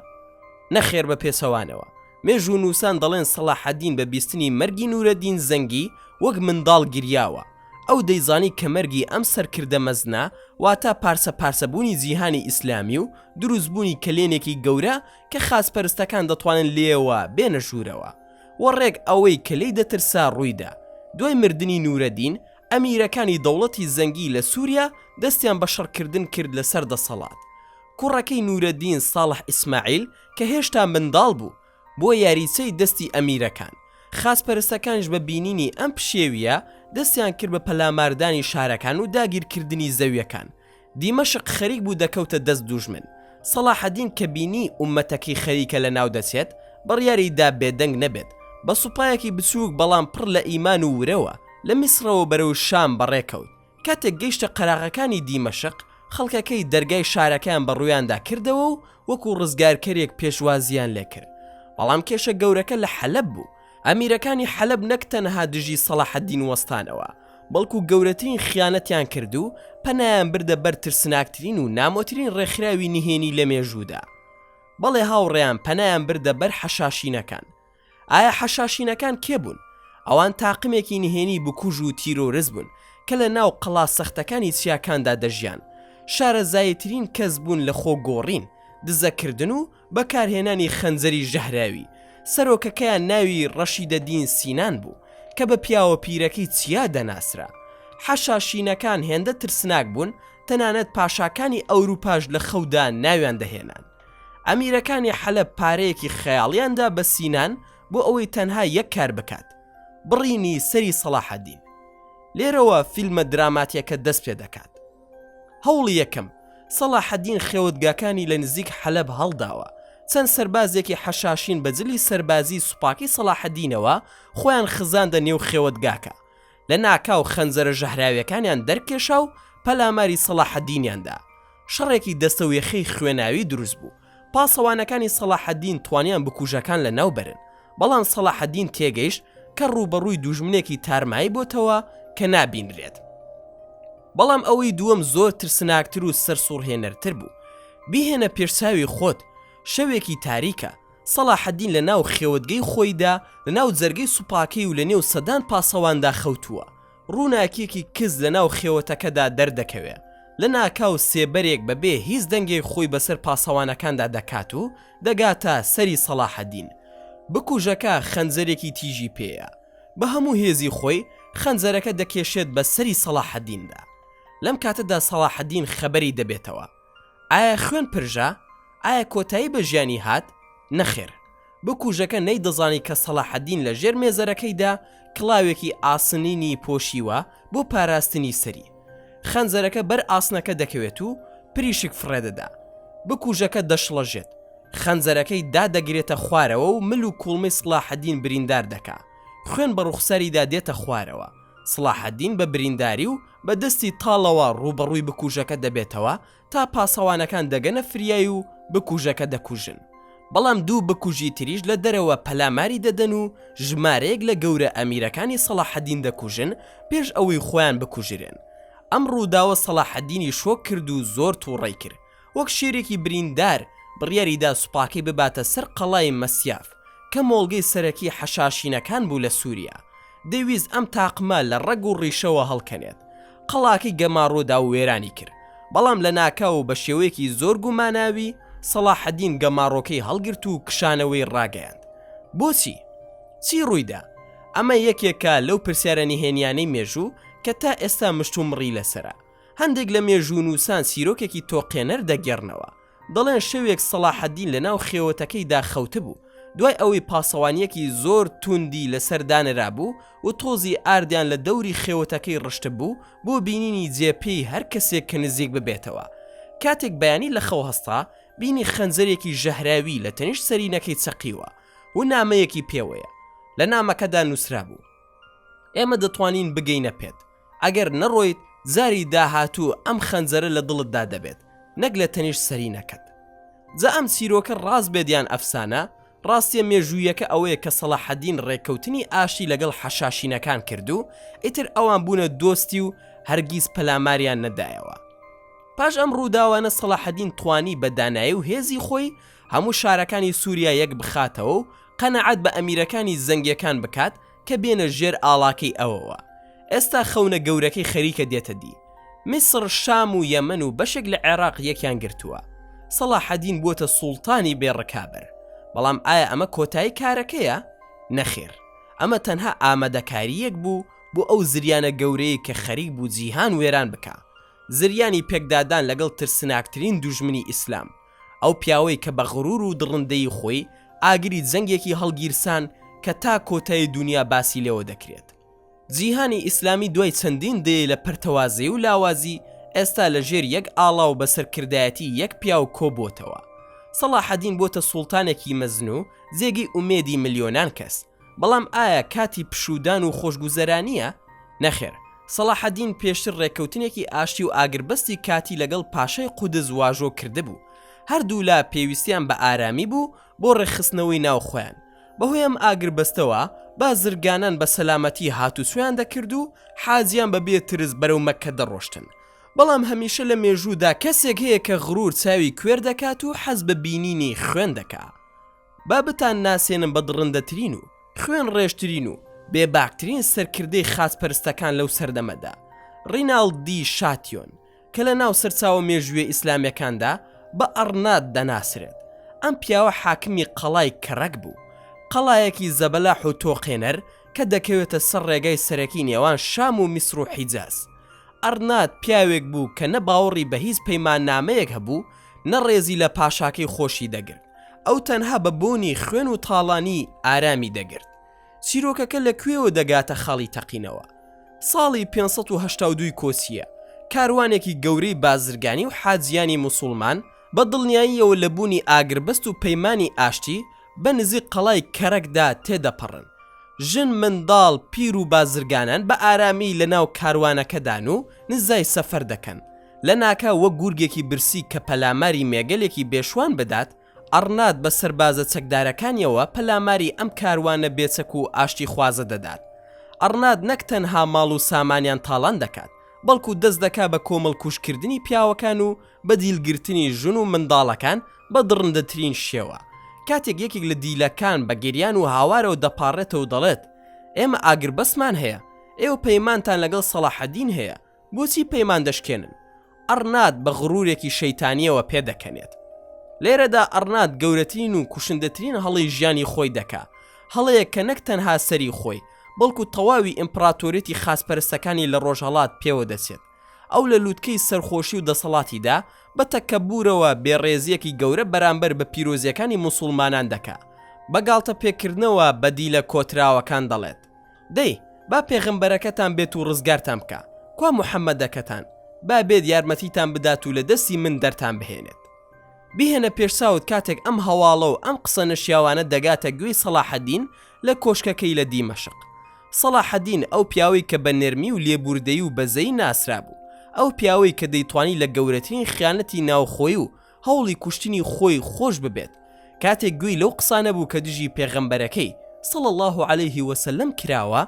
نەخێر بە پێچەوانەوە. مێژوونووسان دەڵێن سەڵاحەدین بە بیستنی مەرگی نورەدین زەنگی وەک منداڵ گریاوە. ئەو دەیزانی کە مەرگی ئەم سەرکردە مەزنە واتە پارچە پارچەبوونی جیهانی ئیسلامی و دروستبوونی کەلێنێکی گەورە کە خاچپەرستەکان دەتوانن لێیەوە بێنە ژوورەوە. و ڕێک ئەوەی کە لێی دەترسا ڕوویدا. دوای مردنی نورەدین، ئەمیرەکانی دەوڵەتی زەنگی لە سوریا دەستیان بە شەڕکردن کرد لەسەر دەسەڵات. کوڕەکەی نورەدین ساڵح ئیسماعیل کە هێشتا منداڵ بوو، بووە یاریچەی دەستی ئەمیرەکان. خاچپەرستەکانیش بە بینینی ئەم پشێوییە دەستیان کرد بە پەلاماردانی شارەکان و داگیرکردنی زەویەکان. دیمەشق خەریک بوو دەکەوتە دەست دوژمن. سەڵاحەدین کە بینی ئوممەتەکەی خەریکە لەناو دەچێت، بڕیاری دا بێدەنگ نەبێت. بە سوپایەکی بچووک بەڵام پڕ لە ئیمان و ورەوە، لە میسرەوە بەرەو شام بەڕێ کەوت. کاتێک گەیشتە قەراغەکانی دیمەشق، خەڵکەکەی دەرگای شارەکەیان بە ڕوویاندا کردەوە و وەکو ڕزگارکەرێک پێشوازییان لێ کرد. بەڵام کێشە گەورەکە لە حەلەب بوو. ئەمیرەکانی حەلەب نەک تەنها دژی سەڵاحەدین وەستانەوە، بەڵکو گەورەترین خیانەتیان کرد و پەنایان بردە بەر ترسناکترین و نامۆترین ڕێکخراوی نهێنی لە مێژوودا. بەڵێ هاوڕێیان پەنایان بردە بەر حەشاشینەکان. ئایا حەشاشینەکان کێ بوون؟ ئەوان تاقمێکی نهێنی بکوژ و تیرۆرست بوون کە لە ناو قەڵا سەختەکانی چیاکاندا دەژیان. شارەزایترین کەس بوون لە خۆ گۆڕین، دزەکردن و بەکارهێنانی خەنجەری ژەهراوی، سەرۆکەکەیان ناوی ڕەشیدەدین سینان بوو، کە بە پیاوە پیرەکەی چیا دەناسرا. حەشاشینەکان هێندە ترسناک بوون، تەنانەت پاشاکانی ئەوروپاش لە خەودا ناویان دەهێنان. ئەمیرەکانی حەلەب پارەیەکی خەیاڵیان دا بە سینان بۆ ئەوەی تەنها یەک کار بکات، بڕینی سەری سەڵاحەدین. لێرەوە فیلمە دراماتیەکە دەست پێ دەکات. هەوڵی یەکەم، سەڵاحەدین خێوەتگاکانی لە نزیک حەلەب هەڵداوە، چەند سەربازێکی حەشاشین بە جلی سەربازیی سوپاکەی سەڵاحەدینەوە خۆیان خزاندە نێو خێوەتگاکە، لە ناکاو خەنجەرە ژەهراویەکانیان دەرکێشا و پەلاماری سەڵاحەدینیان دا. شەڕێکی دەستەویەخەی خوێناوی دروست بوو، پاسەوانەکانی سەڵاحەدین توانیان بکوژەکان لەناو بەرن، بەڵام سەڵاحەدین تێگەیشت کە ڕووبەڕووی دوژمنێکی تارمایی بۆتەوە کە نابینرێت. بەڵام ئەوەی دووەم زۆر ترسناکتر و سەرسوڕهێنەرتر بوو. بیهێنە پێشچاوی خۆت، شەوێکی تاریکە، سەڵاحەدین لە ناو خێوەتگەی خۆیدا، لە ناو جەرگەی سوپاکەی و لە نێو سەدان پاسەواندا خەوتووە. ڕووناکییەکی کز لە ناو خێوەتەکەدا دەردەکەوێ. لە ناکاو سێبەرێک بە بێ هیچ دەنگێک خۆی بەسەر پاسەوانەکاندا دەکات و دەگاتە سەری سەڵاحەدین. بکوژەکە خەنجەرێکی تیژی پێیە. بە هەموو هێزی خۆی خەنجەرەکە دەکێشێت بە سەری سەڵاحەدیندا. لەم کاتەدا سەڵاحەدین خەبەری دەبێتەوە. ئایا خوێن پرژا؟ ئایا کۆتایی بە ژیانی هات؟ نەخێر. بکوژەکە نەیدەزانی کە سەڵاحەدین لە ژێر مێزەرەکەیدا کڵاوێکی ئاسنینی پۆشیوە بۆ پاراستنی سەری. خەنجەرەکە بەر ئاسنەکە دەکەوێت و پریشک فڕێدەدا. بکوژەکە دەشڵەژێت. خەنجەرەکەی دادەگرێتە خوارەوە و مل و کوڵمەی سڵاحەدین بریندار دەکا. خوێن بە ڕوخساریدا دێتە خوارەوە. سڵاحەدین بە برینداری و بە دەستی تاڵەوە ڕووبەڕووی بکوژەکە دەبێتەوە تا پاسەوانەکان دەگەنە فریای و بکوژەکە دەکوژن. بەڵام دوو بکوژی تریش لە دەرەوە پەلاماری دەدەن و ژمارەیەک لە گەورە ئەمیرەکانی سەڵاحەدین دەکوژن پێش ئەوەی خۆیان بکوژرێن. ئەم ڕووداوە سەڵاحەدینی شۆک کرد و زۆر توڕەی کرد. وەک شێرێکی بریندار بڕیاری دا سوپاکەی بباتە سەر قەڵای مەسیاف کە مۆڵگەی سەرەکی حەشاشینەکان بوو لە سوریا. دەیویست ئەم تاقمە لە ڕەگ و ڕیشەوە هەڵکەنێت. قەڵاکەی گەماڕۆ دا و وێرانی کرد. بەڵام لەناکاو و بە شێوەیەکی زۆر گوماناوی، سەڵاحەدین گەماڕۆکەی هەڵگرت و کشانەوەی ڕاگەیاند. بۆچی؟ چی ڕوویدا؟ ئەمە یەکێکە لەو پرسیارە نهێنیانەی مێژوو کە تا ئێستا مشتومڕی لەسەرە. هەندێک لە مێژوونووسان چیرۆکێکی تۆقێنەر دەگێڕنەوە. دەڵێن شەوێک سەڵاحەدین لەناو خێوەتەکەیدا خەوتبوو، دوای ئەوەی پاسەوانییەکی زۆر توندی لەسەر دانرابوو و تۆزی ئاردیان لە دەوری خێوەتەکەی ڕشتبوو بۆ بینینی جێ پێی هەر کەسێک کە نزیک ببێتەوە. کاتێک بەیانی لە خەو هەستا، بینی خەنجەرێکی ژەهراوی لە تەنیشت سەرینەکەی چەقیوە و نامەیەکی پێوەیە. لە نامەکەدا نووسرابوو، ئێمە دەتوانین بگەینە پێت، ئەگەر نەڕۆیت جاری داهاتوو ئەم خەنجەرە لە دڵتدا دەبێت نەک لە تەنیشت سەرینەکەت. جا ئەم چیرۆکە ڕاست بێت یان ئەفسانە، ڕاستیە مێژوویەکە ئەوەیە کە سەڵاحەدین ڕێککەوتنی ئاشتی لەگەڵ حەشاشینەکان کرد و ئیتر ئەوان بوونە دۆستی و هەرگیز پەلاماریان نەدایەوە. پاش ئەم ڕووداوانە سەڵاحەدین توانی بە دانایی و هێزی خۆی هەموو شارەکانی سووریا یەک بخاتەوە و قەناعەت بە ئەمیرەکانی زەنگیەکان بکات کە بێنە ژێر ئاڵاکەی ئەوەوە. ئێستا خەونە گەورەکەی خەریکە دێتە دی. میسڕ، شام و یەمەن و بەشێک لە عێراق یەکیان گرتووە. سەڵاحەدین بووەتە سوڵتانی بێ ڕکابەر. بەڵام ئایا ئەمە کۆتایی کارەکەیە؟ نەخێر. ئەمە تەنها ئامادەکارییەک بوو بۆ ئەو زریانە گەورەیەی کە خەریک بوو جیهان وێران بکا. زریانی پێکدادان لەگەڵ ترسناکترین دوژمنی ئیسلام. ئەو پیاوەی کە بە غرور و دڕندەیی خۆی ئاگری جەنگێکی هەڵگیرسان کە تا کۆتایی دونیا باسی لێوە دەکرێت. جیهانی ئیسلامی دوای چەندین دەیە لە پەرتەوازەیی و لاوازی، ئێستا لە ژێر یەک ئاڵا و بە سەرکردایەتی یەک پیاو کۆبووەتەوە. سەڵاحەدین بۆتە سوڵتانێکی مەزن و جێگەی ئومێدی ملیۆنان کەس. بەڵام ئایا کاتی پشوودان و خۆشگوزەرانییە؟ نەخێر، سەڵاحەدین پێشتر ڕێککەوتنێکی ئاشتی و ئاگربەستی کاتی لەگەڵ پاشای قودس واژۆ کردبوو. هەردوولا پێویستیان بە ئارامی بوو بۆ ڕێکخستنەوەی ناو خۆیان. بەهۆی ئەم ئاگربەستەوە بازرگانان بە سەلامەتی هاتوچۆیان دەکرد و حاجیان بە بێ ترس بەرەو مەککە دەڕۆشتن. بەڵام هەمیشە لە مێژوودا کەسێک هەیە کە غرور چاوی کوێر دەکات و حەز بە بینینی خوێن دەکا. با بتان ناسێنم بە دڕندەترین و خوێن ڕێژترین و بێباکترین سەرکردەی خاچپەرستەکان لەو سەردەمەدا، ڕیناڵد دی شاتیۆن، کە لە ناو سەرچاوە مێژوویە ئیسلامیەکاندا بە ئەڕنات دەناسرێت. ئەم پیاوە حاکمی قەڵای کەڕەک بوو، قەڵایەکی زەبەلاح و تۆقێنەر کە دەکەوێتە سەر ڕێگای سەرەکی نێوان شام و میسر و حیجاز. ئەڕنات پیاوێک بوو کە نە باوەڕی بە هیچ پەیماننامەیەک هەبوو، نە ڕێزی لە پاشاکەی خۆشی دەگرت. ئەو تەنها بە بۆنی خوێن و تاڵانی ئارامی دەگرت. چیرۆکەکە لە کوێوە دەگاتە خاڵی تەقینەوە؟ ساڵی 582 ی کۆچییە، کاروانێکی گەورەی بازرگانی و حاجیانی موسوڵمان بە دڵنیاییەوە لە بوونی ئاگربەست و پەیمانی ئاشتی بە نزیک قەڵای کەرەکدا تێدەپەڕن. ژن، منداڵ، پیر و بازرگانان بە ئارامی لە ناو کاروانەکەدان و نزای سەفەر دەکەن. لەناکاو وەک گورگێکی برسی کە پەلاماری مێگەلێکی بێشوان بدات، ئەڕنات بە سەربازە چەکدارەکانیەوە پەلاماری ئەم کاروانە بێچەک و ئاشتیخوازە دەدات. ئەڕنات نەک تەنها ماڵ و سامانیان تاڵان دەکات، بەڵکو دەست دەکا بە کۆمەڵکوژکردنی پیاوەکان و بە دیلگرتنی ژن و منداڵەکان بە دڕندەترین شێوە. کاتێک یەکێک لە دیلەکان بە گریان و هاوارەوە دەپاڕێتەوە و دەڵێت، ئێمە ئاگربەستمان هەیە، ئێوە پەیمانتان لەگەڵ سەڵاحەدین هەیە، بۆچی پەیمان دەشکێنن؟ ئەڕنات بە غرورێکی شەیتانیەوە پێدەکەنێت. لێرەدا ئەڕنات گەورەترین و کوشندەترین هەڵەی ژیانی خۆی دەکا، هەڵەیەک کە نەک تەنها سەری خۆی، بەڵکو تەواوی ئیمپڕاتۆریەتی خاچپەرستەکانی لە ڕۆژهەڵات پێوە دەچێت. ئەو لە لوتکەی سەرخۆشی و دەسەڵاتیدا، بە تەکەبورەوە بێڕێزیەکی گەورە بەرامبەر بە پیرۆزیەکانی موسوڵمانان دەکا. بە گاڵتە پێکردنەوە بە دیلە کۆتراوەکان دەڵێت. دەی با پێغەمبەرەکەتان بێت و ڕزگارتان بکا، کوا محەمەدەکەتان، با بێت یارمەتیتان بدات و لە دەستی من دەرتان بهێنێت. بیهێنە پێشچاوت کاتێک ئەم هەواڵە و ئەم قسە نەشیاوانە دەگاتە گوێی سەڵاحەدین لە کۆشکەکەی لە دیمەشق. سەڵاحەدین ئەو پیاوەی کە بە نەرمی و لێبووردەیی و بەزەیی ناسرابوو، ئەو پیاوەی کە دەیتوانی لە گەورەترین خیانەتی ناوخۆیی و هەوڵی کوشتنی خۆی خۆش ببێت کاتێک گوێی لەو قسانە بوو کە دژی پێغەمبەرەکەی، صلی اللە علیه وسلم، کراوە،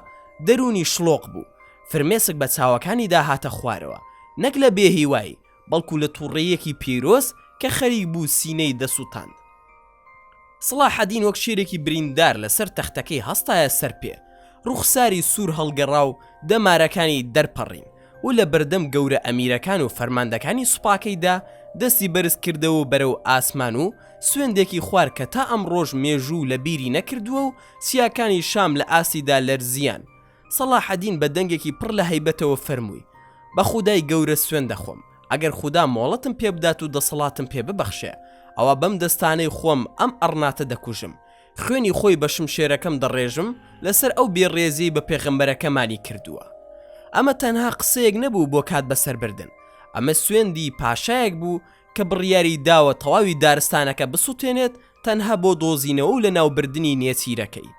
دەروونی شڵۆق بوو، فرمێسک بە چاوەکانیدا هاتە خوارەوە، نەک لە بێهیوایی، بەڵکو لە توڕەییەکی پیرۆز کە خەریک بوو سینەی دەسوتاند. سڵاحەدین وەک شێرێکی بریندار لەسەر تەختەکەی هەستایە سەر پێ، ڕووخساری سوور هەڵگەڕا و دەمارەکانی دەرپەڕین و لە بەردەم گەورە ئەمیرەکان و فەرماندەکانی سوپاکەیدا دەستی بەرز کردەوە بەرەو ئاسمان و سوێندێکی خوار کە تا ئەمڕۆش مێژوو لە بیری نەکردووە و چیاکانی شام لە ئاستیدا لەرزیان. سەڵاحەدین بە دەنگێکی پڕ لە هەیبەتەوە فەرمووی، بە خودای گەورە سوێند دەخۆم، ئەگەر خودا مۆڵەتم پێ بدات و دەسەڵاتم پێ ببەخشێ، ئەوا بەم دەستانەی خۆم ئەم ئەڕناتە دەکوژم، خوێنی خۆی بە شمشێرەکەم دەڕێژم لەسەر ئەو بێڕێزیەی بە پێغەمبەرەکەمانی کردووە. ئەمە تەنها قسەیەک نەبوو بۆ کات بەسەربردن، ئەمە سوێندی پاشایەک بوو کە بڕیاری داوە تەواوی دارستانەکە بسوتێنێت تەنها بۆ دۆزینەوە و لەناوبردنی نێچیرەکەی.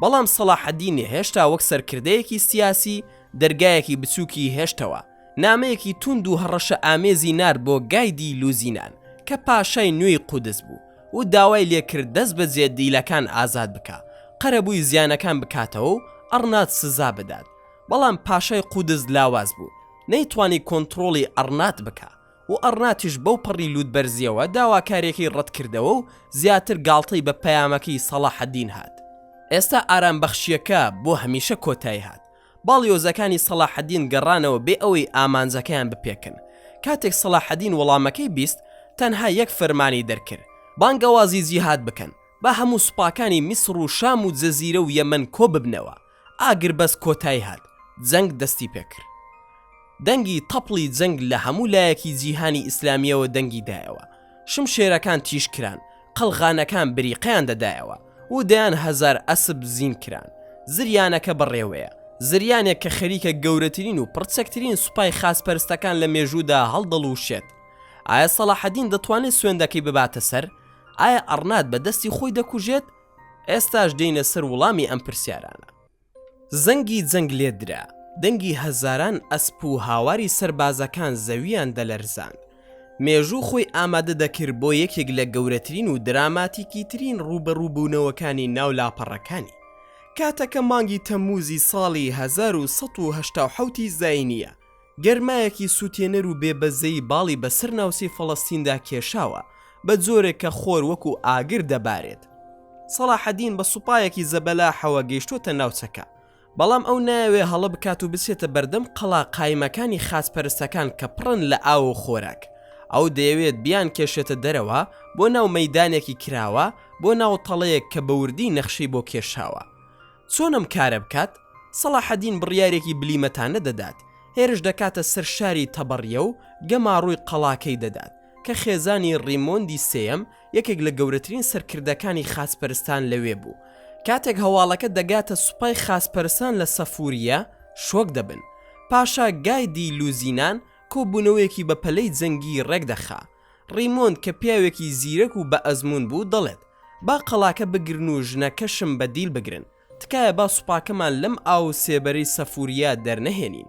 بەڵام سەڵاحەدین هێشتا وەک سەرکردەیەکی سیاسی دەرگایەکی بچووکی هێشتەوە، نامەیەکی توند و هەڕەشە ئامێزی نارد بۆ گای دی لوزینان کە پاشای نوێی قودس بوو و داوای لێکرد دەست بەجێ دیلەکان ئازاد بکا، قەرەبووی زیانەکان بکاتەوە و ئەڕنات سزا بدات. بەڵام پاشای قودس لاواز بوو، نەیتوانی کۆنتڕۆڵی ئەڕنات بکا و ئەڕناتیش بەو پەڕی لووتبەرزییەوە داواکارییەکەی ڕەتکردەوە و زیاتر گاڵتەی بە پەیامەکەی سەڵاحەدین هات. ئێستا ئارامبەخشییەکە بۆ هەمیشە کۆتایی هات. باڵیۆزەکانی سەڵاحەدین گەڕانەوە بێ ئەوەی ئامانجەکەیان بپێکن. کاتێک سەڵاحەدین وەڵامەکەی 20، تەنها یەک فەرمانی دەرکرد، بانگەوازی جیهاد بکەن، با هەموو سوپاکانی میسڕ و شام و جەزیرە و یەمەن کۆببنەوە. ئاگربەست کۆتایی هات، جەنگ دەستی پێکرد. دەنگی تەپڵی جەنگ لە هەموو لایەکی جیهانی ئیسلامییەوە دەنگی دایەوە. شمشێرەکان تیژ کران، قەڵغانەکان بریقەیان دەدایەوە و دەیان هەزار ئەسپ زین کران. زریانەکە بەڕێوەیە. زریانێک کە خەریکە گەورەترین و پڕچەکترین سوپای خاچپەرستەکان لە مێژوودا هەڵدەڵوشێت. ئایا سەڵاحەدین دەتوانێت سوێندەکەی بباتە سەر؟ ئایا ئەڕنات بە دەستی خۆی دەکوژێت؟ ئێستاش دێینە سەر وڵامی ئەم پرسیارانە. زەنگی جەنگ لێدرا، دەنگی هەزاران ئەسپ و هاواری سەربازەکان زەوییان دەلەرزاند. مێژوو خۆی ئامادە دەکرد بۆ یەکێک لە گەورەترین و دراماتیکیترین ڕووبەڕووبوونەوەکانی ناو لاپەڕەکانی. کاتەکە مانگی تەممووزی ساڵی 1187 ی زایینییە، گەرمایەکی سووتێنەر و بێ بەزەیی باڵی بەسەر ناوچەی فەڵەستیندا کێشاوە، بە جۆرێک کە خۆر وەکو ئاگر دەبارێت. سەڵاحەدین بە سوپایەکی زەبەلاحەوە گەیشتۆتە ناوچەکە، بەڵام ئەو نایەوێ هەڵە بکات و بچێتە بەردەم قەڵا قایمەکانی خاچپەرستەکان کە پڕن لە ئاو و خۆراک. ئەو دەیەوێت بیانکێشێتە دەرەوە بۆ ناو مەیدانێکی کراوە، بۆ ناو تەڵەیەک کە بە وردی نەخشەی بۆ کێشاوە. چۆن ئەم کارە بکات؟ سەڵاحەدین بڕیارێکی بلیمەتانە دەدات، هێرش دەکاتە سەر شاری تەبەڕیە و گەماڕووی قەڵاکەی دەدات، کە خێزانی ڕیمۆندی سێیەم یەکێک لە گەورەترین سەرکردەکانی خاچپەرستان لەوێ بوو. کاتێک هەواڵەکە دەگاتە سوپای خاچپەرستان لە سەفوریە، شۆک دەبن. پاشا گای دی لوزینان کۆبوونەوەیەکی بەپەلەی جەنگی ڕێکدەخا. ڕیمۆند کە پیاوێکی زیرەک و بەئەزموون بوو دەڵێت، با قەڵاکە بگرن و ژنەکەشم بە دیل بگرن، تکایە با سوپاکەمان لەم ئاو و سێبەرەی سەفوریە دەرنەهێنین.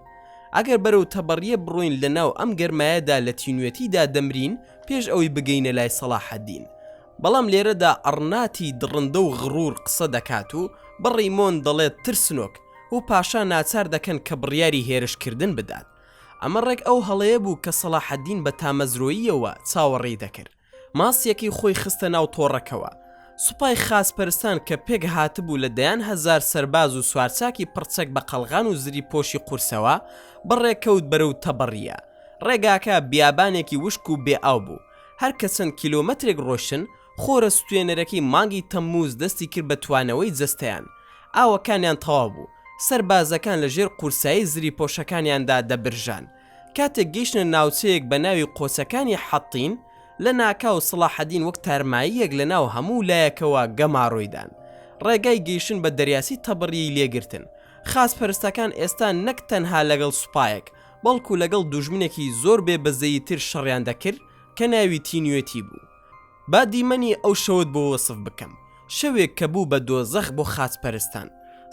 ئەگەر بەرەو تەبەڕیە بڕۆین لە ناو ئەم گەرمایەدا لە تینوێتیدا دەمرین پێش ئەوەی بگەینە لای سەڵاحەدین. بەڵام لێرەدا ئەڕناتی دڕندە و غڕور قسە دەکات و بە ڕیمۆند دەڵێت ترسنۆک و پاشا ناچار دەکەن کە بڕیاری هێرشکردن بدات. ئەمە ڕێک ئەو هەڵەیە بوو کە سەڵاحەدین بە تامەزرۆییەوە چاوەڕێی دەکرد. ماسییەکەی خۆی خستە ناو تۆڕەکەوە. سوپای خاچپەرستان کە پێک هاتبوو لە دەیان هەزار سەرباز و سوارچاکی پڕچەک بە قەڵغان و زریپۆشی قورسەوە، بەڕێکەوت بەرەو تەبەڕییە. ڕێگاکە بیابانێکی وشک و بێ ئاو بوو. هەر کە چەند کیلۆمەترێک ڕۆیشتن، خۆرە سوتێنەرەکەی مانگی تەمموز دەستی کرد بە توانەوەی جەستەیان. ئاوەکانیان تەواو بوو. سەربازەکان لە ژێر قورسایی زریپۆشەکانیاندا دەبرژان. کاتێک گەیشتنە ناوچەیەک بە ناوی قۆچەکانی حەتین، لە ناکاو سڵاحەدین وەک تارماییەک لە ناو هەموو لایەکەوە گەمارۆی دان. ڕێگای گەیشتن بە دەریاچەی تەبڕیی لێ گرتن. خاچپەرستەکان ئێستا نەک تەنها لەگەڵ سوپایەک، بەڵکو لەگەڵ دوژمنێکی زۆر بێ بەزەییتر شەڕیان دەکرد کە ناوی تینوێتی بوو. با دیمەنی ئەو شەوەت بۆ وەسف بکەم، شەوێک کە بوو بە دۆزەخ بۆ خاچپەرستان.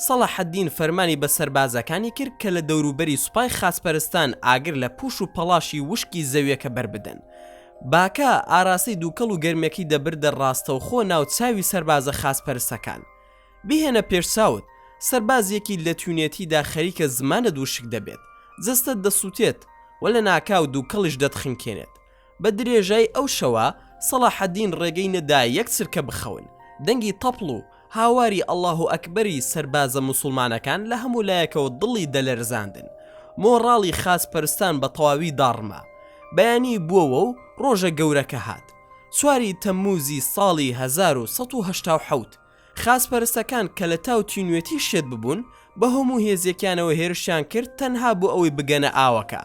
سەڵاحەدین فەرمانی بە سەربازەکانی کرد کە لە دەوروبەری سوپای خاچپەرستان ئاگر لە پوش و پەڵاشی وشکی زەویەکە بەربدەن. باکە ئاراستەی دووکەڵ و گەرمیەکەی دەبردە ڕاستەوخۆ ناو چاوی سەربازە خاچپەرستەکان. بیهێنە پێش چاوت، سەربازێکی لە تینوێتیدا خەریکە زمانت وشک دەبێت، جەستەت دەسووتێت و لەناکاو دووکەڵیش دەتخنکێنێت. بە درێژای ئەو شەوە سەڵاحەدین ڕێگەی نەدا یەک چرکە بخەون، دەنگی تەپڵ و هاواری ئەڵاهو ئەکبەری سەربازە موسوڵمانەکان لە هەموو لایەکەوە دڵی دەلەرزاندن، مۆڕاڵی خاچ پەرستان بە تەواوی داڕما. بەیانی بووەوە و ڕۆژە گەورەکە هات. چواری تەمموزی ساڵی 1187، خاچپەرستەکان کە لە تاو تینوێتی شێت ببوون، بە هەموو هێزێکیانەوە هێرشیان کرد تەنها بۆ ئەوەی بگەنە ئاوەکە،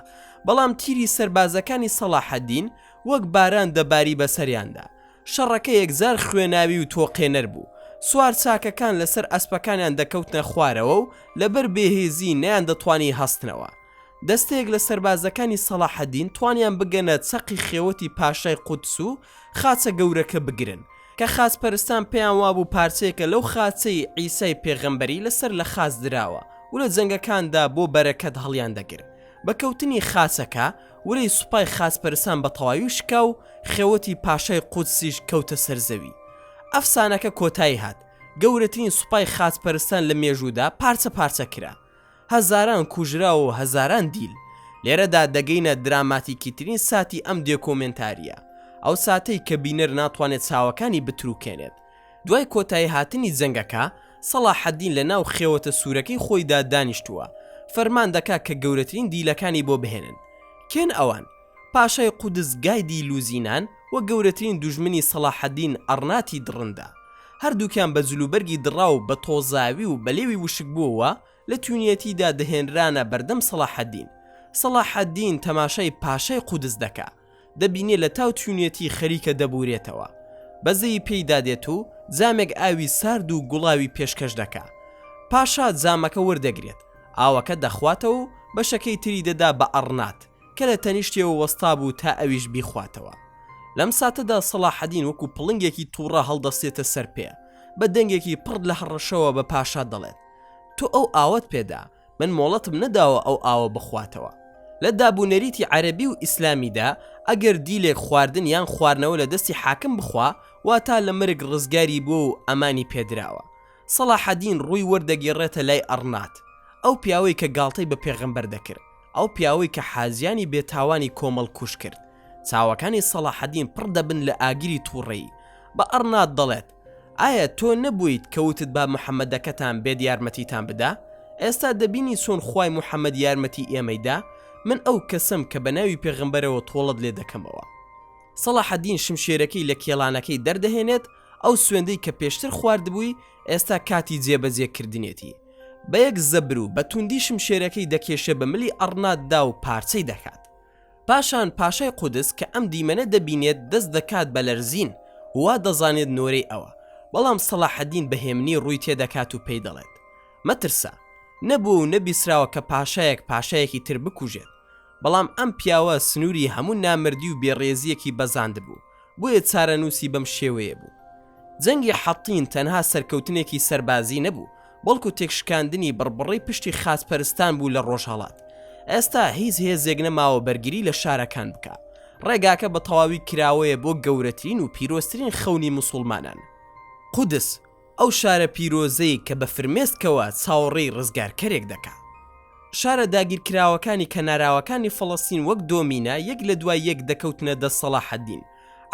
بەڵام تیری سەربازەکانی سەڵاحەدین وەک باران دەباری بەسەریاندا. شەڕەکە یەکجار خوێناوی و تۆقێنەر بوو. سوارچاکەکان لەسەر ئەسپەکانیان دەکەوتنە خوارەوە و لەبەر بێهێزی نەیاندەتوانی هەستنەوە. دەستەیەک لە سەربازەکانی سەڵاحەدین توانیان بگەنە چەقی خێوەتی پاشای قودس و خاچە گەورەکە بگرن. کە خاچپەرستان پێیان وابوو پارچەیەکە لەو خاچەی عیسای پێغەمبەری لەسەر لە خاچ دراوە و لە جەنگەکاندا بۆ بەرەکەت هەڵیان دەگرت. بە کەوتنی خاچەکە، ورەی سوپای خاچپەرستان بە تەواوی شکا و خێوەتی پاشای قودسیش کەوتە سەر زەوی. ئەفسانەکە کۆتایی هات، گەورەترین سوپای خاچپەرستان لە مێژوودا پارچە پارچە کرا. هەزاران کوژراو و هەزاران دیل. لێرەدا دەگەینە دراماتیکیترین ساتی ئەم دێکۆمێنتارییە، ئەو ساتەی کە بینەر ناتوانێت چاوەکانی بتروکێنێت. دوای کۆتایی هاتنی جەنگەکە، سەڵاحەدین لە ناو خێوەتە سوورەکەی خۆیدا دانیشتووە، فەرمان دەکا کە گەورەترین دیلەکانی بۆ بهێنن. کێن ئەوان؟ پاشای قودس گای دی لوزینان و گەورەترین دوژمنی سەڵاحەدین ئەڕناتی دڕندە. هەردووکیان بە جلوبەرگی دڕاو بە تۆزاوی و بە لێوی وشکبووەوە لە تونیەتیدا دەهێنرانە بەردەم سەڵاحەدین. سەڵاحەدین تەماشای پاشای قودس دەکا. دەبینێ لە تاو تونیەتی خەریکە دەبورێتەوە. بەزەیی پێیدا دێت و جامێک ئاوی سارد و گوڵاوی پێشکەش دەکا. پاشا جامەکە وەردەگرێت. ئاوەکە دەخواتەوە و بەشەکەی تری دەدا بە ئەڕنات. کە لە تەنیشتیەوە وەستابوو تا ئەویش بیخواتەوە. لەم ساتەدا سەڵاحەدین وەکو پڵنگێکی توڕە هەڵدەستێتە سەر پێ، بە دەنگێکی پڕ لە هەڕەشەوە بە پاشا دەڵێت، تۆ ئەو ئاوەت پێدا، من مۆڵەتم نەداوە ئەو ئاوە بخواتەوە. لە دابونەریتی عەرەبی و ئیسلامیدا ئەگەر دیلێک خواردن یان خواردنەوە لە دەستی حاکم بخوا، واتا لە مەرگ ڕزگاری بووە و ئەمانی پێدراوە. سەڵاحەدین ڕووی وەردەگێڕێتە لای ئەڕنات، ئەو پیاوەی کە گاڵتەی بە پێغەمبەر دەکرد، ئەو پیاوەی کە حاجیانی بێ تاوانی کۆمەڵکوژ کرد. چاوەکانی سەڵاحەدین پڕ دەبن لە ئاگری تووڕەیی. بە ئەڕنات دەڵێت، ئایا تۆ نەبوویت کە وتت با محەمەدەکەتان بێت یارمەتیتان بدا؟ ئێستا دەبینی چۆن خوای محەمەد یارمەتی ئێمەی دا؟ من ئەو کەسەم کە بە ناوی پێغەمبەرەوە تۆڵەت لێ دەکەمەوە. سەڵاحەدین شمشێرەکەی لە کێڵانەکەی دەردەهێنێت، ئەو سوێندەی کە پێشتر خواردبووی ئێستا کاتی جێبەجێ کردنێتی. بە یەک زەبر و بە توندی شمشێرەکەی دەکێشێ بە ملی ئەڕناتدا و پارچەی دەکات. پاشان پاشای قودس کە ئەم دیمەنە دەبینێت دەست دەکات بە لەرزین و وا دەزانێت نۆرەی ئەوە، بەڵام سەڵاحەدین بە هێمنی ڕووی تێدەکات و پێی دەڵێت، مەترسە، نەبووە و نەبیسراوە کە پاشایەک پاشایەکی تر بکوژێت، بەڵام ئەم پیاوە سنووری هەموو نامەردی و بێڕێزییەکی بەزاندبوو، بۆیە چارەنووسی بەم شێوەیە بوو. جەنگی حەتین تەنها سەرکەوتنێکی سەربازی نەبوو، بەڵکو تێکشکاندنی بڕبڕەی پشتی خاچپەرستان بوو لە ڕۆژهەڵات. ئێستا هیچ هێزێک نەماوە بەرگری لە شارەکان بکا. ڕێگاکە بە تەواوی کراوەیە بۆ گەورەترین و پیرۆزترین خەونی موسوڵمانان. قودس، ئەو شارە پیرۆزەی کە بە فرمێسکەوە چاوەڕێی ڕزگارکەرێک دەکا. شارە داگیرکراوەکانی کەناراوەکانی فەڵەستین وەک دۆمینە یەک لە دوای یەک دەکەوتنە دەست سەڵاحەدین.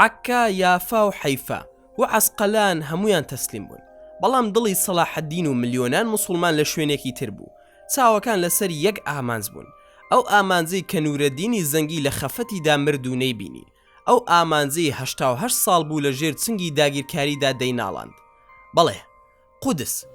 عەککا، یافا و حەیفا و عەسقەلان هەموویان تەسلیم بوون. بەڵام دڵی سەڵاحەدین و ملیۆنان موسوڵمان لە شوێنێکی تر بوو. چاوەکان لەسەر یەک ئامانج بوون. ئەو ئامانجەی کە نورەدینی زەنگی لە خەفەتیدا مرد و نەیبینی. ئەو ئامانجەی 88 ساڵ بوو لە ژێر چنگی داگیرکاریدا دەیناڵاند. بەڵێ، قودس.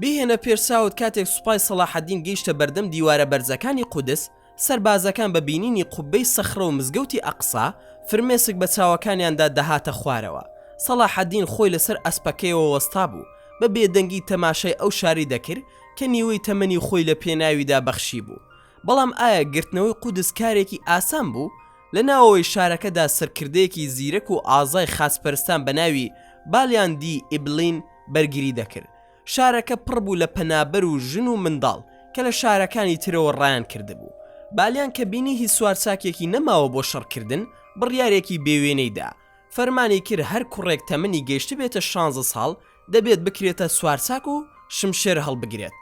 بیهێنە پێش چاوت کاتێک سوپای سەڵاحەدین گەیشتە بەردەم دیوارە بەرزەکانی قودس، سەربازەکان بە بینینی قوببەی سەخرە و مزگەوتی ئەقسا، فرمێسک بە چاوەکانیاندا دەهاتە خوارەوە. سەڵاحەدین خۆی لەسەر ئەسپەکەیەوە وەستابوو، بە بێدەنگی تەماشای ئەو شارەی دەکرد کە نیوەی تەمەنی خۆی لە پێناویدا بەخشیبوو. بەڵام ئایا گرتنەوەی قودس کارێکی ئاسان بوو؟ لە ناوەوەی شارەکەدا سەرکردەیەکی زیرەک و ئازای خاچپەرستان بە ناوی بالیان دی ئیبلین بەرگری دەکرد. شارەکە پڕ بوو لە پەنابەر و ژن و منداڵ کە لە شارەکانی ترەوە ڕایان کردبوو. بالیان کە بینی هیچ سوارچاکێکی نەماوە بۆ شەڕکردن، بڕیارێکی بێوێنەی دا. فەرمانی کرد هەر کوڕێک تەمەنی گەیشتبێتە شانزە ساڵ دەبێت بکرێتە سوارچاک و شمشێر هەڵبگرێت.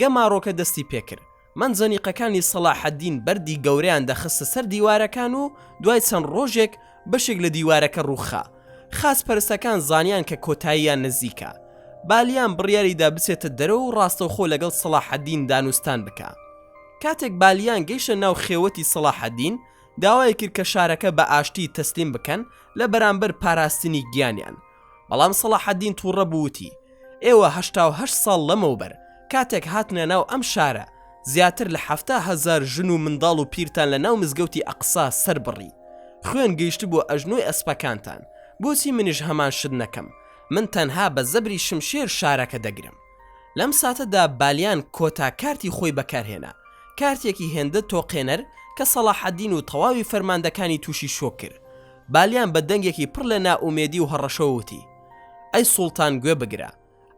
گەمارۆکە دەستی پێکرد. مەنجەنیقەکانی سەڵاحەدین بەردی گەورەیان دەخستە سەر دیوارەکان و دوای چەند ڕۆژێک بەشێک لە دیوارەکە ڕووخا. خاچپەرستەکان زانیان کە کۆتاییان نزیکە. بالیان بڕیاری دا بچێتە دەرەوە و ڕاستەوخۆ لەگەڵ سەڵاحەدین دانوستان بکا. کاتێک بالیان گەیشتە ناو خێوەتی سەڵاحەدین، داوای کرد کە شارەکە بە ئاشتی تەسلیم بکەن لە بەرامبەر پاراستنی گیانیان. بەڵام سەڵاحەدین تووڕە بوو وتی، ئێوە 88 ساڵ لەمەوبەر کاتێک هاتنە ناو ئەم شارە زیاتر لە 70 هەزار ژن و منداڵ و پیرتان لە ناو مزگەوتی ئەقسا سەر بڕی. خوێن گەیشتبووە ئەژنۆی ئەسپەکانتان. بۆچی منیش هەمان شت نەکەم؟ من تەنها بە زەبری شمشێر شارەکە دەگرم. لەم ساتەدا بالیان کۆتا کارتی خۆی بەکارهێنا، کارتێکی هێندە تۆقێنەر کە سەڵاحەدین و تەواوی فەرماندەکانی تووشی شۆک کرد. بالیان بە دەنگێکی پڕ لە نائومێدی و هەڕەشەوە وتی. ئەی سوڵتان گوێ بگرە،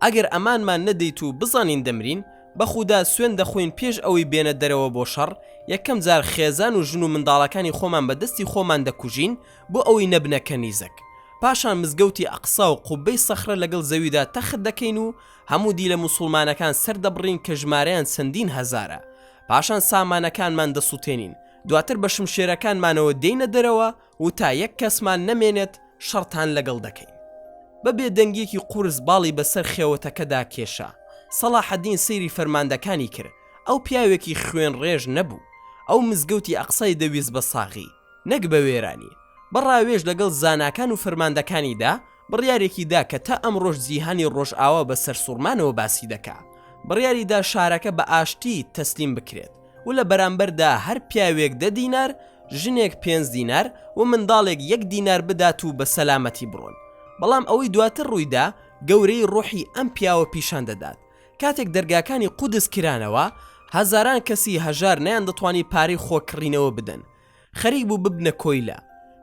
ئەگەر ئەمانمان نەدەیت و بزانین دەمرین، بە خودا سوێند دەخۆین پێش ئەوەی بێنە دەرەوە بۆ شەڕ، یەکەم جار خێزان و ژن و منداڵەکانی خۆمان بە دەستی خۆمان دەکوژین بۆ ئەوەی نەبنە کەنیزەک. پاشان مزگەوتی ئەقسا و قوبەی سەخرە لەگەڵ زەویدا تەخت دەکەین و هەموو دیلە موسوڵمانەکان سەردەبڕین کە ژمارەیان چەندین هەزارە. پاشان سامانەکانمان دەسوتێنین. دواتر بە شمشێرەکانمانەوە دێینە دەرەوە و تا یەک کەسمان نەمێنێت شەڕتان لەگەڵ دەکەین. بە بێدەنگییەکی قورس باڵی بەسەر خێوەتەکەدا کێشا. سەڵاحەدین سەیری فەرماندەکانی کرد. ئەو پیاوێکی خوێنڕێژ نەبوو. ئەو مزگەوتی ئەقسای دەویست بە ساغی، نەک بە وێرانی. بە ڕاوێژ لەگەڵ زاناکان و فەرماندەکانیدا، بڕیارێکی دا کە تا ئەمڕۆش جیهانی ڕۆژئاوا بە سەرسوڕمانەوە باسی دەکا. بڕیاری دا شارەکە بە ئاشتی تەسلیم بکرێت و لە بەرامبەردا هەر پیاوێک دە دینار، ژنێک پێنج دینار و منداڵێک یەک دینار بدات و بە سەلامەتی بڕۆن. بەڵام ئەوەی دواتر ڕوویدا گەورەیی ڕۆحی ئەم پیاوە پیشان دەدات. کاتێک دەرگاکانی قودس کرانەوە، هەزاران کەسی هەژار نەیاندەتوانی پارەی خۆکڕینەوە بدەن. خەریک بوو ببنە کۆیلە.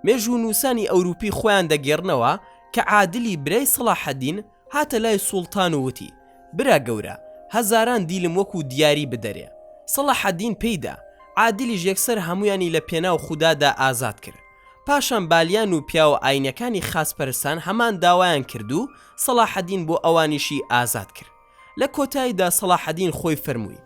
مێژوونووسانی ئەوروپی خۆیان دەگێڕنەوە کە عادلی برای سەڵاحەدین هاتە لای سوڵتان و وتی، برا گەورە، هەزاران دیلم وەکو دیاری بدەرێ. سەڵاحەدین پێی دا. عادلیش یەکسەر هەموویانی لە پێناو خودادا ئازاد کرد. پاشان بالیان و پیاوە ئاینیەکانی خاچپەرستان هەمان داوایان کرد و سەڵاحەدین بۆ ئەوانیشی ئازاد کرد. لە کۆتاییدا سەڵاحەدین خۆی فەرمووی،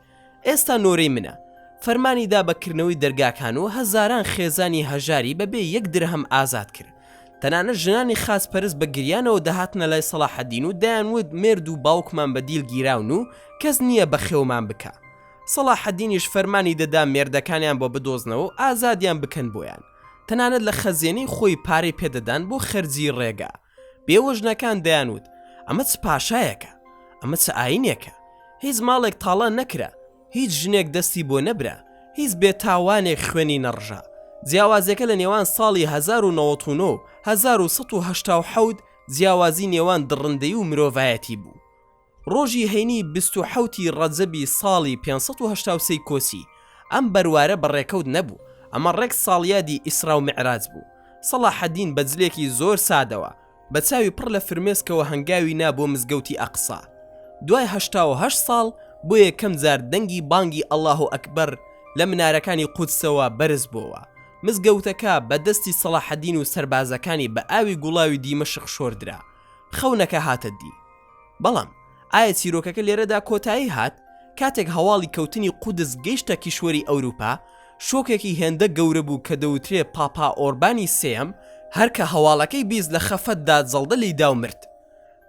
ئێستا نۆرەی منە. فەرمانی دا بە کردنەوەی دەرگاکان و هەزاران خێزانی هەژاری بە بێ یەک درهەم ئازاد کرد. تەنانەت ژنانی خاچپەرست بە گریانەوە دەهاتنە لای سەڵاحەدین و دەیانوت مێرد و باوکمان بە دیل گیراون و کەس نییە بەخێومان بکا. سەڵاحەدینیش فەرمانی دەدا مێردەکانیان بۆ بدۆزنەوە و ئازادیان بکەن بۆیان. تەنانەت لە خەزێنەی خۆی پارەی پێدەدان بۆ خەرجی ڕێگا. بێوەژنەکان دەیانوت ئەمە چ پاشایەکە؟ ئەمە چ ئاینێکە؟ هیچ ماڵێک تاڵان نەکرا، هیچ ژنێک دەستی بۆ نەبرا، هیچ بێتاوانێک خوێنی نەڕژا. جیاوازیەکە لە نێوان ساڵی 1099 و 1187 جیاوازی نێوان دڕندەیی و مرۆڤایەتی بوو. ڕۆژی هەینی 27 ی ڕەجەبی ساڵی 583 کۆچی، ئەم بەروارە بە ڕێکەوت نەبوو، ئەمە ڕێک ساڵیادی ئیسرا و میعراج بوو. سەڵاحەدین بە جلێکی زۆر سادەوە، بە چاوی پڕ لە فرمێسکەوە هەنگاوی نا بۆ مزگەوتی ئەقسا. دوای 88 ساڵ بۆ یەکەم جار دەنگی بانگی ئەڵاهو ئەکبەر لە منارەکانی قودسەوە بەرز بۆوە. مزگەوتەکە بە دەستی سەڵاحەدین و سەربازەکانی بە ئاوی گوڵاوی دیمەشق شۆردرا. خەونەکە هاتە دی. بەڵام ئایا چیرۆکەکە لێرەدا کۆتایی هات؟ کاتێک هەواڵی کەوتنی قودس گەیشتە کیشوەری ئەوروپا، شۆکێکی هێندە گەورە بوو کە دەوترێ پاپا ئۆربانی سێیەم هەر کە هەواڵەکەی 20 لە خەفەتدا جەڵدە لێیدا و مرد.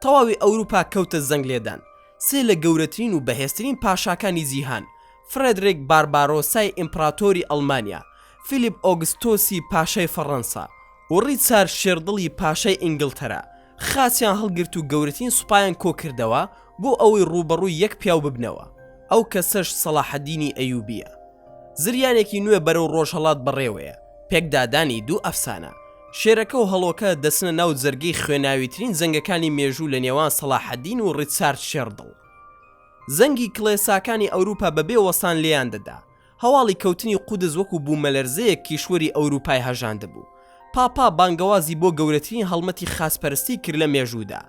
تەواوی ئەوروپا کەوتە زەنگ لێدان. سێ لە گەورەترین و بەهێزترین پاشاکانی جیهان، فرێدریک باربارۆسای ئیمپراتۆری ئەڵمانیا، فیلیپ ئۆگستۆسی پاشای فەڕەنسا و ڕیچارد شێردڵی پاشای ئینگلتەرا، خاچیان هەڵگرت و گەورەترین سوپایان کۆکردەوە بۆ ئەوەی ڕووبەڕووی یەک پیاو ببنەوە، ئەو کەسەش سەڵاحەدینی ئەیوبییە. زریانێکی نوێ بەرەو ڕۆژهەڵات بەڕێوەیە، پێکدادانی دوو ئەفسانە، شێرەکە و هەڵۆکە دەچنە ناو جەرگەی خوێناویترین جەنگەکانی مێژوو لە نێوان سەڵاحەدین و ڕیچارد شێردڵ. زەنگی کڵێساکانی ئەوروپا بەبێ وەستان لێیان دەدا، هەواڵی کەوتنی قودس وەکو بوومەلەرزەیەک کیشوەری ئەوروپای هەژاندبوو. پاپا بانگەوازی بۆ گەورەترین هەڵمەتی خاچپەرستی کرد لە مێژوودا،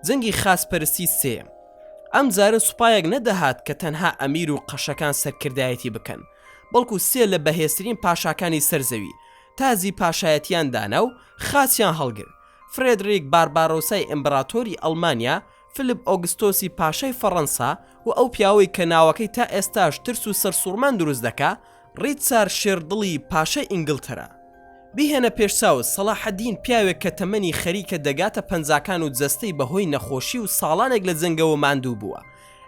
جەنگی خاچپەرستی سێیەم. ئەمجارە سوپایەک نەدەهات کە تەنها ئەمیر و قەشەکان سەرکردایەتی بکەن، بەڵکو سێ لە بەهێزترین پاشاکانی سەر زەوی، تاجی پاشایەتیان دانا و خاچیان هەڵگرت، فرێدریک باربارۆسای ئیمبراتۆری ئەڵمانیا، فلیپ ئۆگستۆسی پاشای فەڕەنسا و ئەو پیاوەی کە ناوەکەی تا ئێستاش ترس و سەرسوڕمان دروست دەکا، ڕیچارد شێردڵی پاشای ئینگلتەرا. بیهێنە پێشچاوت سەڵاحەدین پیاوێک کە تەمەنی خەریکە دەگاتە پەنجاکان و جەستەی بە هۆی نەخۆشی و ساڵانێک لە جەنگەوە ماندوو بووە،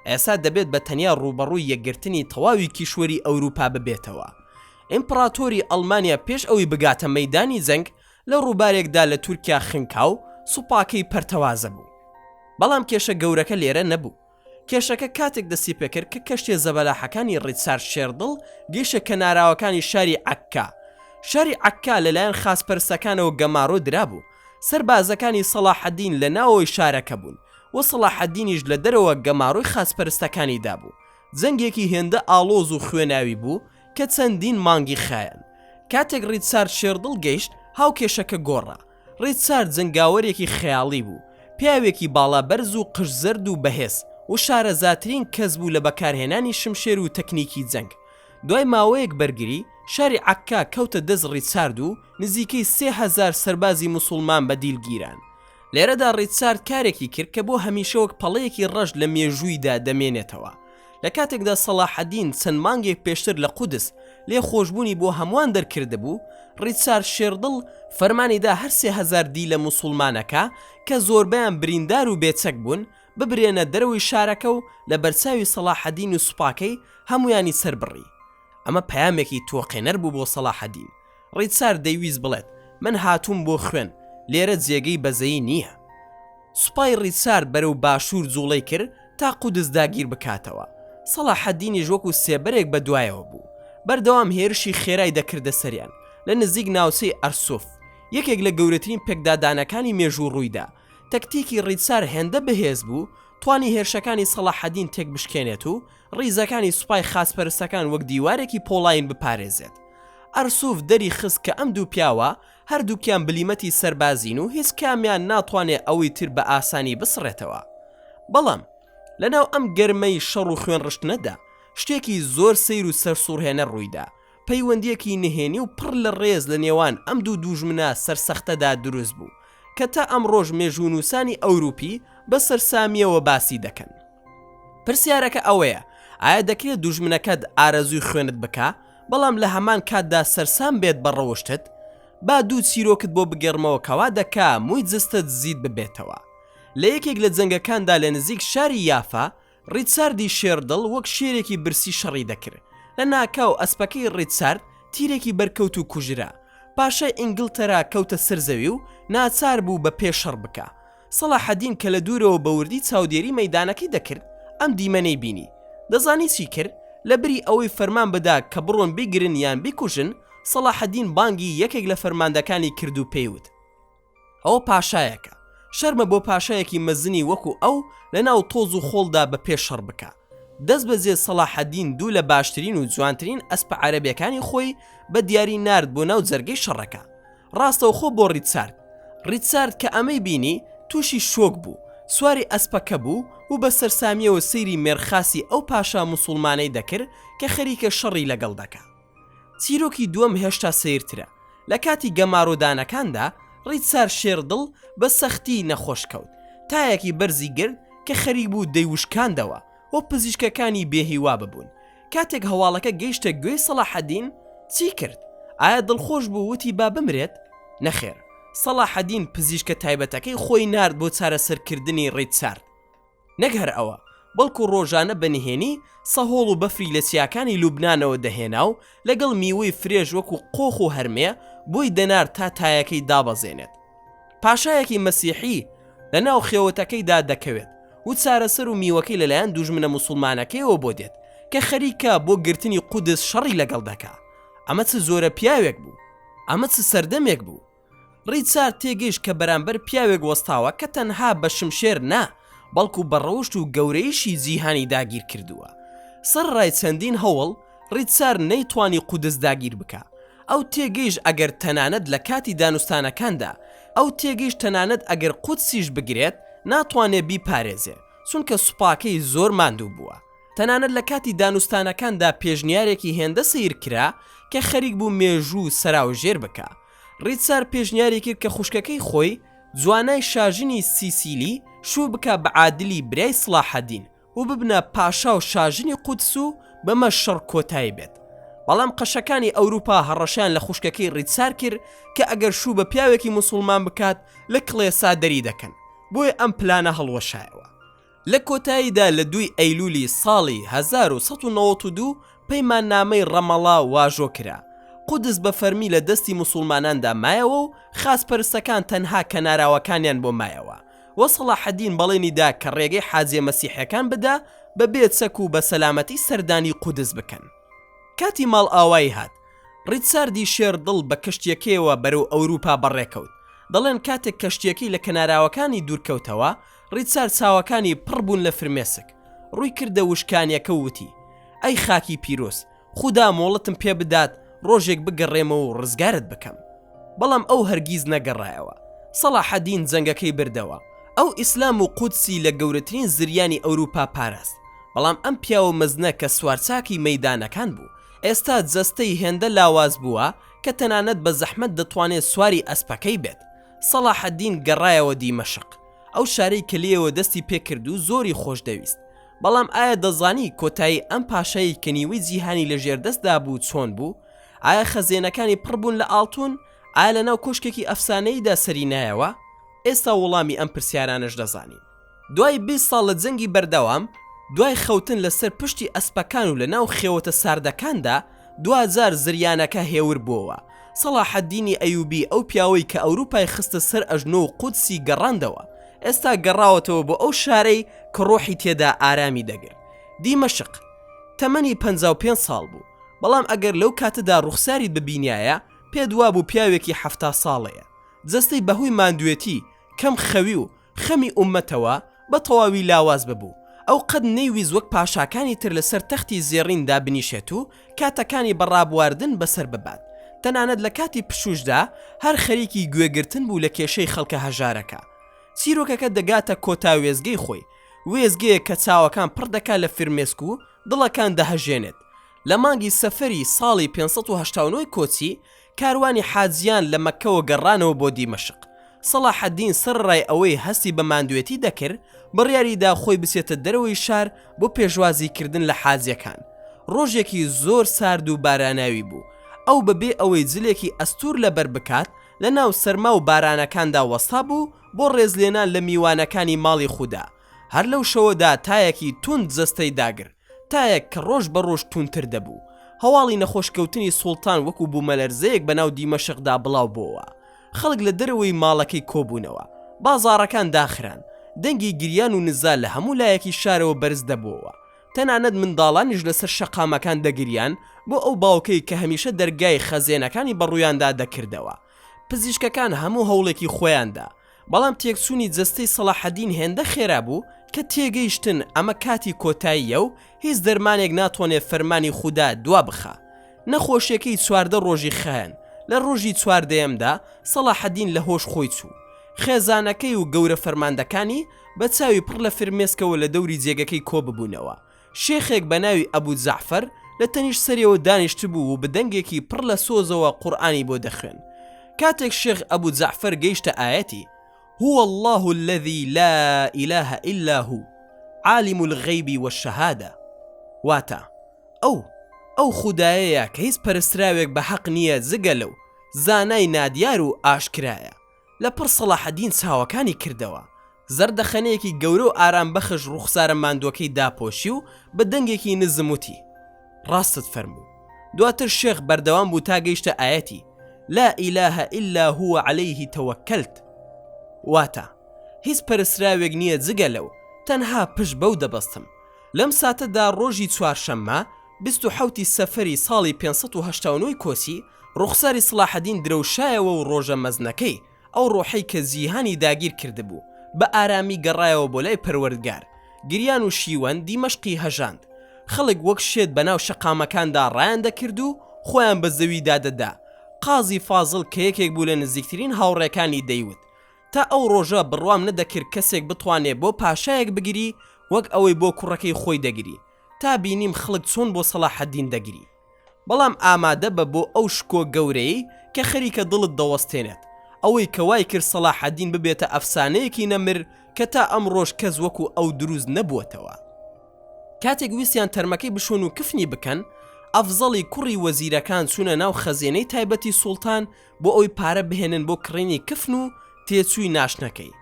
ئێستا دەبێت بە تەنیا ڕووبەڕووی یەکگرتنی تەواوی کیشوەری ئەوروپا ببێتەوە. ئیمپڕاتۆری ئەڵمانیا پێش ئەوەی بگاتە مەیدانی جەنگ، لە ڕووبارێکدا لە تورکیا خنکا و سوپاکەی پەرتەوازە بوو. بەڵام کێشە گەورەکە لێرە نەبوو. کێشەکە کاتێک دەستی پێکرد کە کەشتیە زەبەلاحەکانی ڕیچارد شێردڵ گەیشتە کەناراوەکانی شاری عەککا. شاری عەککا لەلایەن خاچپەرستەکانەوە گەمارۆ درابوو. سەربازەکانی سەڵاحەدین لە ناوەوەی شارەکە بوون و سەڵاحەدینیش لە دەرەوە گەمارۆی خاچپەرستەکانی دابوو. جەنگێکی هێندە ئاڵۆز و خوێناوی بوو کە چەندین مانگی خایاند. کاتێک ڕیچارد شێردڵ گەیشت، هاوکێشەکە گۆڕا. ڕیچارد جەنگاوەرێکی خەیاڵی بوو. پیاوێکی باڵا بەرز و قژ زەرد و بەهێز و شارەزاترین کەس بوو لە بەکارهێنانی شمشێر و تەکنیکی جەنگ. دوای ماوەیەک بەرگری، شاری عەککا کەوتە دەست ڕیچارد و نزیکەی 3000 سەربازی موسوڵمان بە دیل گیران. لێرەدا ڕیچارد کارێکی کرد کە بۆ هەمیشە وەک پەڵەیەکی ڕەش لە مێژوویدا دەمێنێتەوە. لە کاتێکدا سەڵاحەدین چەند مانگێک پێشتر لە قودس لێخۆشبوونی بۆ هەمووان دەرکردبوو، ڕیچارد شێردڵ فەرمانی دا هەر 3000 دیلە موسوڵمانەکە کە زۆربەیان بریندار و بێچەک بوون، ببرێنە دەرەوەی شارەکە و لە بەرچاوی سەڵاحەدین و سوپاکەی هەموویانی سەربڕی. ئەمە پەیامێکی تۆقێنەر بوو بۆ سەڵاحەدین. ڕیچارد دەیویست بڵێت، من هاتووم بۆ خوێن، لێرە جێگەی بەزەیی نییە. سوپای ڕیچارد بەرەو باشوور جووڵەی کرد تا قودس داگیر بکاتەوە. سەڵاحەدینیش وەکو سێبەرێک بە دوایەوە بوو. بەردەوام هێرشی خێرای دەکردە سەریان. لە نزیک ناوچەی ئەرسوف، یەکێک لە گەورەترین پێکدادانەکانی مێژوو ڕوویدا. تەکتیکی ڕیچار هێندە بەهێز بوو، توانی هێرشەکانی سەڵاحەدین تێکبشکێنێت و ڕیزەکانی سوپای خاچپەرستەکان وەک دیوارێکی پۆڵایین بپارێزێت. ئەرسوف دەری خست کە ئەم دوو پیاوە هەردووکیان بلیمەتی سەربازین و هیچ کامیان ناتوانێ ئەوی تر بە ئاسانی بسڕێتەوە. بەڵام لەناو ئەم گەرمەی شەڕ و خوێنڕشتنەدا شتێکی زۆر سەیر و سەرسوڕهێنەر ڕوویدا، پەیوەندییەکی نهێنی و پڕ لە ڕێز لە نێوان ئەم دوو دووژمنە سەرسەختەدا دروست بوو، کە تا ئەمڕۆش مێژوونووسانی ئەوروپی بە سەرسامییەوە باسی دەکەن. پرسیارەکە ئەوەیە، ئایا دەکرێت دوژمنەکەت ئارەزووی خوێنت بکا، بەڵام لە هەمان کاتدا سەرسام بێت بە ڕەوشتت؟ با دوو چیرۆکت بۆ بگێڕمەوە کەوا دەکا مووی جستت زیت ببێتەوە. لە یەکێک لە جەنگەکاندا لە نزیک شاری یافا، ڕیچاردی شێردڵ وەک شێرێکی برسی شەڕی دەکرد. لە ناکاو ئەسپەکەی ڕیچارد تیرێکی بەرکەوت و کوژرا. پاشای ئینگلتەرا کەوتە سەر زەوی و ناچار بوو بە پێ شەڕ بکا. سەڵاحەدین کە لە دوورەوە بە وردی چاودێری مەیدانەکەی دەکرد، ئەم دیمەنەی بینی. دەزانی چی کرد؟ لە بری ئەوەی فەرمان بدا کە بڕۆن بیگرن یان بیکوژن، سەڵاحەدین بانگی یەکێک لە فەرماندەکانی کرد و پێی وت. ئەوە پاشایەکە. شەرمە بۆ پاشایەکی مەزنی وەکو ئەو لە ناو تۆز و خۆڵدا بە پێ شەڕ بکا. دەستبەجێ سەڵاحەدین دوو لە باشترین و جوانترین ئەسپە عەرەبیەکانی خۆی بە دیاری نارد بۆ ناو جەرگەی شەڕەکە. ڕاستەوخۆ بۆ ڕیچارد. ڕیچارد کە ئەمەی بینی تووشی شۆک بوو. سواری ئەسپەکە بوو و بە سەرسامییەوە سەیری مێرخاسی ئەو پاشا موسوڵمانەی دەکرد کە خەریکە شەڕی لەگەڵ دەکا. چیرۆکی دووەم هێشتا سەیرترە. لە کاتی گەمارۆدانەکاندا ڕیچارد شێردڵ بە سەختی نەخۆش کەوت. تایەکی بەرزی گرت کە خەریک بوو دەیوشکاندەوە و پزیشکەکانی بێهیوا ببوون. کاتێک هەواڵەکە گەیشتە گوێی سەڵاحەدین، چی کرد؟ ئایا دڵخۆش بوو وتی با بمرێت؟ نەخێر، سەڵاحەدین پزیشکە تایبەتەکەی خۆی نارد بۆ چارەسەرکردنی ڕیچارد. نەک هەر ئەوە، بەڵکو ڕۆژانە بە نهێنی سەهۆڵ و بەفری لە چیاکانی لوبنانەوە دەهێنا و لەگەڵ میوەی فرێش وەکو قۆخ و هەرمێ بۆی دەنارد تا تایەکەی دابەزێنێت. پاشایەکی مەسیحی لە ناو خێوەتەکەیدا دەکەوێت و چارەسەر و میوەکەی لەلایەن دوژمنە موسوڵمانەکەیەوە بۆ دێت کە خەریکە بۆ گرتنی قودس شەڕی لەگەڵ دەکا. ئەمە چ جۆرە پیاوێک بوو؟ ئەمە چ سەردەمێک بوو؟ ڕیچارد تێگەیشت کە بەرامبەر پیاوێک وەستاوە کە تەنها بە شمشێر نا، بەڵکو بە ڕەوشت و گەورەییشی جیهانی داگیر کردووە. سەرەڕای چەندین هەوڵ، ڕیچارد نەیتوانی قودس داگیر بکا. ئەو تێگەیشت ئەگەر تەنانەت لە کاتی دانوستانەکاندا، ئەو تێگەیشت تەنانەت ئەگەر قودسیش بگرێت، ناتوانێ بیپارێزێ، چونکە سوپاکەی زۆر ماندوو بووە. تەنانەت لە کاتی دانوستانەکاندا پێشنیارێکی هێندە سەیر کرا کە خەریک بوو مێژوو سەراوژێر بکا. ڕیچارد پێشنیاری کرد کە خوشکەکەی خۆی، جوانای شاژنی سیسیلی، شوو بکا بە عادلی برای سڵاحەدین و ببنە پاشا و شاژنی قودس و بەمەش شەڕ کۆتایی بێت. بەڵام قەشەکانی ئەوروپا هەڕەشەیان لە خوشکەکەی ڕیچارد کرد کە ئەگەر شوو بە پیاوێکی موسوڵمان بکات لە کڵێسا دەری دەکەن، بۆیە ئەم پلانە هەڵوەشایەوە. لە کۆتاییدا لە دووی ئەیلولی ساڵی 1192 پەیماننامەی ڕەمەڵا واژۆ کرا. قودس بە فەرمی لە دەستی موسوڵماناندا مایەوە و خاچپەرستەکان تەنها کەناراوەکانیان بۆ مایەوە و سەڵاحەدین بەڵێنی دا کە ڕێگەی حاجیە مەسیحیەکان بدا بە بێ چەک و بە سەلامەتی سەردانی قودس بکەن. کاتی ماڵئاوایی هات. ڕیچاردی شێردڵ بە کەشتیەکەیەوە بەرەو ئەوروپا بەڕێکەوت. دەڵێن کاتێک کەشتیەکەی لە کەناراوەکانی دوورکەوتەوە، ڕیچارد چاوەکانی پڕ بوون لە فرمێسک. ڕووی کردە وشکانیەکە و وتی، ئەی خاکی پیرۆز، خودا مۆڵەتم پێ بدات ڕۆژێک بگەڕێمەوە و ڕزگارت بکەم. بەڵام ئەو هەرگیز نەگەڕایەوە. سەڵاحەدین جەنگەکەی بردەوە. ئەو ئیسلام و قودسی لە گەورەترین زریانی ئەوروپا پاراست، بەڵام ئەم پیاوە مەزنە کە سوارچاکی مەیدانەکان بوو، ئێستا جەستەی هێندە لاواز بووە کە تەنانەت بە زەحمەت دەتوانێت سواری ئەسپەکەی بێت. سەڵاحەدین گەڕایەوە دیمەشق، ئەو شارەی کە لێیەوە دەستی پێکرد و زۆری خۆشدەویست. بەڵام ئایا دەزانی کۆتایی ئەم پاشایەی کە نیوەی جیهانی لە ژێردەستدا بوو چۆن بوو؟ ئایا خەزێنەکانی پڕ بوون لە ئاڵتون؟ ئایا لەناو کۆشکێکی ئەفسانەییدا سەری نایەوە؟ ئێستا وڵامی ئەم پرسیارانەش دەزانین. دوای 20 ساڵ لە جەنگی بەردەوام، دوای خەوتن لەسەر پشتی ئەسپەکان و لەناو خێوەتە ساردەکاندا، دواجار زریانەکە هێور بۆوە. سەڵاحەدینی ئەیوبی ئەو پیاوەی کە ئەوروپای خستە سەر ئەژنۆ و قودسی گەڕاندەوە، ئێستا گەڕاوەتەوە بۆ ئەو شارەی کە ڕۆحی تێدا ئارامی دەگرت. دیمەشق. تەمەنی 55 ساڵ بوو، بەڵام ئەگەر لەو کاتەدا ڕوخساریت ببینیایە، پێت وابوو پیاوێکی 70 ساڵەیە. جەستەی بەهۆی ماندوێتی، کەم خەوی و خەمی ئوممەتەوە بە تەواوی لاواز ببوو. ئەو قەت نەیویست وەک پاشاکانی تر لەسەر تەختی زێڕین دابنیشێت و کاتەکانی بە ڕابواردن بەسەر ببات. تەنانەت لە کاتی پشووشدا هەر خەریکی گوێگرتن بوو لە کێشەی خەڵکە هەژارەکە. چیرۆکەکە دەگاتە کۆتا وێستگەی خۆی، وێستگەیەک کە چاوەکان پڕ دەکات لە فرمێسک و دڵەکان دەهەژێنێت. لە مانگی سەفەری ساڵی 589 کۆچی، کاروانی حاجیان لە مەککەوە گەڕانەوە بۆ دیمەشق. سەڵاحەدین سەرەڕای ئەوەی هەستی بە ماندوێتی دەکرد، بڕیاری دا خۆی بچێتە دەرەوەی شار بۆ پێشوازیکردن لە حاجیەکان. ڕۆژێکی زۆر سارد و باراناوی بوو. ئەو بەبێ ئەوەی جلێکی ئەستوور لەبەر بکات، لە ناو سەرما و بارانەکاندا وەستابوو بۆ ڕێزلێنان لە میوانەکانی ماڵی خودا. هەر لەو شەوەدا تایەکی توند جەستەی داگرت، تایەک کە ڕۆژ بە ڕۆژ توندتر دەبوو. هەواڵی نەخۆشکەوتنی سوڵتان وەکو بوومەلەرزەیەک بەناو دیمەشقدا بڵاو بۆوە. خەڵک لە دەرەوەی ماڵەکەی کۆبوونەوە. بازاڕەکان داخران. دەنگی گریان و نزا لە هەموو لایەکی شارەوە بەرز دەبۆوە. تەنانەت منداڵانیش لەسەر شەقامەکان دەگریان بۆ ئەو باوکەی کە هەمیشە دەرگای خەزێنەکانی بەڕوویاندا دەکردەوە. پزیشکەکان هەموو هەوڵێکی خۆیان دا، بەڵام تێکچوونی جەستەی سەڵاحەدین هێندە خێرا بوو کە تێگەیشتن ئەمە کاتی کۆتاییە و هیچ دەرمانێک ناتوانێت فەرمانی خودا دوا بخا. نەخۆشیەکەی 14 ڕۆژی خایاند، لە ڕۆژی چواردەیەمدا سەڵاحەدین لە هۆش خۆی چوو. خێزانەکەی و گەورە فەرماندەکانی بە چاوی پڕ لە فرمێسکەوە لە دەوری جێگەکەی کۆببوونەوە. شێخێک بە ناوی ئەبو جەعفەر لە تەنیشت سەریەوە دانیشتبوو و بە دەنگێکی پڕ لە سۆزەوە قورئانی بۆ دەخوێند. کاتێک شێخ ئەبو جەعفەر گەیشتە ئایەتی، هو اللە الذی لا الە الا هو عالم الغیب والشهادە، واتە، ئەو، ئەو خودایەیە کە هیچ پەرستراوێک بە حەق نییە جگە لەو، زانای نادیار و ئاشکرایە. لەپڕ سەڵاحەدین چاوەکانی کردەوە. زەردەخەنەیەکی گەورە و ئارامبەخش ڕووخسارە ماندووەکەی داپۆشی و بە دەنگێکی نزم وتی، ڕاستت فەرموو. دواتر شێخ بەردەوام بوو تا گەیشتە ئایەتی، لا الە الا هو علیه توکلت، واتە، هیچ پەرستراوێک نییە جگە لەو، تەنها پشت بەو دەبەستم. لەم ساتەدا ڕۆژی چوارشەممە، 27 ی سەفەری ساڵی 589 کۆچی، ڕوخساری سڵاحەدین درەوشایەوە و ڕۆژە مەزنەکەی، ئەو ڕۆحەی کە جیهانی داگیر کردبوو، بە ئارامی گەڕایەوە بۆ لای پەروەردگار. گریان و شیوەن دیمەشقی هەژاند. خەڵک وەک شێت بەناو شەقامەکاندا ڕایان دەکرد و خۆیان بە زەویدا دەدا. قازی فازڵ کە یەکێک بوو لە نزیکترین هاوڕێکانی دەیوت، تا ئەو ڕۆژە بڕوام نەدەکرد کەسێک بتوانێ بۆ پاشایەک بگری وەک ئەوەی بۆ کوڕەکەی خۆی دەگری، تا بینیم خەڵک چۆن بۆ سەڵاحەدین دەگری. بەڵام ئامادە بە بۆ ئەو شکۆ گەورەیەی کە خەریکە دڵت دەوەستێنێت، ئەوەی کە وای کرد سەڵاحەدین ببێتە ئەفسانەیەکی نەمر کە تا ئەمڕۆش کەس وەکو ئەو دروست نەبووەتەوە. کاتێک ویستیان تەرمەکەی بشۆن و کفنی بکەن، ئەفزەڵی کوڕی وەزیرەکان چوونە ناو خەزێنەی تایبەتی سوڵتان بۆ ئەوەی پارە بهێنن بۆ کڕینی کفن و تێچووی ناشتنەکەی.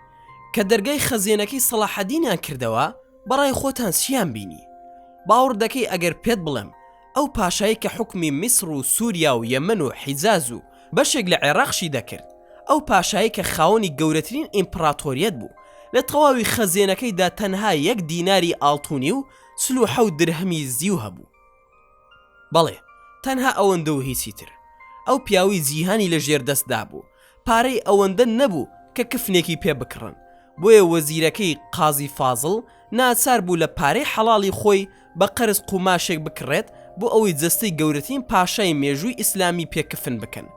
کە دەرگای خەزێنەکەی سەڵاحەدینیان کردەوە، بەڕای خۆتان چیان بینی؟ باوڕ دەکەی ئەگەر پێت بڵێم ئەو پاشایەی کە حوکمی میسڕ و سوریا و یەمەن و حیجاز و بەشێک لە عێراقشی دەکرد، ئەو پاشایەی کە خاوەنی گەورەترین ئیمپڕاتۆریەت بوو، لە تەواوی خەزێنەکەیدا تەنها یەک دیناری ئاڵتونی و 47 درهەمی زیو هەبوو. بەڵێ، تەنها ئەوەندە و هیچی تر. ئەو پیاوەی جیهانی لە ژێر دەستدا بوو، پارەی ئەوەندە نەبوو کە کفنێکی پێ بکڕن، بۆیە وەزیرەکەی قازی فازڵ ناچار بوو لە پارەی حەڵاڵی خۆی بە قەرز قوماشێک بکڕێت بۆ ئەوەی جەستەی گەورەترین پاشای مێژووی ئیسلامی پێ کفن بکەن.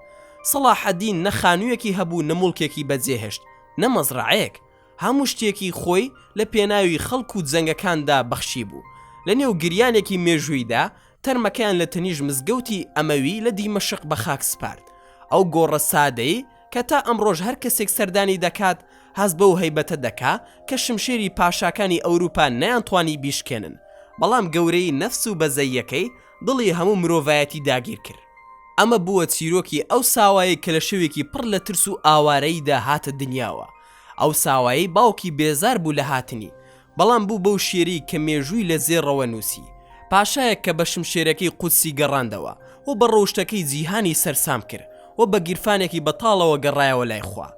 سەڵاحەدین نە خانوویەکی هەبوو نە موڵکێکی بەجێهێشت نە مەزرەعەیەک. هەموو شتێکی خۆی لە پێناوی خەڵک و جەنگەکاندا بەخشیبوو. لە نێو گریانێکی مێژوویدا تەرمەکەیان لە تەنیشت مزگەوتی ئەمەوی لە دیمەشق بە خاک سپارد. ئەو گۆڕە سادەی کە تا ئەمڕۆش هەر کەسێک سەردانی دەکات هەست بەو هەیبەتە دەکا کە شمشێری پاشاکانی ئەوروپا نەیانتوانی بیشکێنن، بەڵام گەورەیی نەفس و بەزەییەکەی دڵی هەموو مرۆڤایەتی داگیر کرد. ئەمە بووە چیرۆکی ئەو ساوایەی کە لە شەوێکی پڕ لە ترس و ئاوارەییدا هاتە دنیاوە، ئەو ساوایەی باوکی بێزار بوو لە هاتنی، بەڵام بوو بەو شێرەی کە مێژووی لە زێڕەوە نووسی، پاشایەک کە بە شمشێرەکەی قودسی گەڕاندەوە و بە ڕەوشتەکەی جیهانی سەرسام کرد و بە گیرفانێکی بەتاڵەوە گەڕایەوە لای خوا.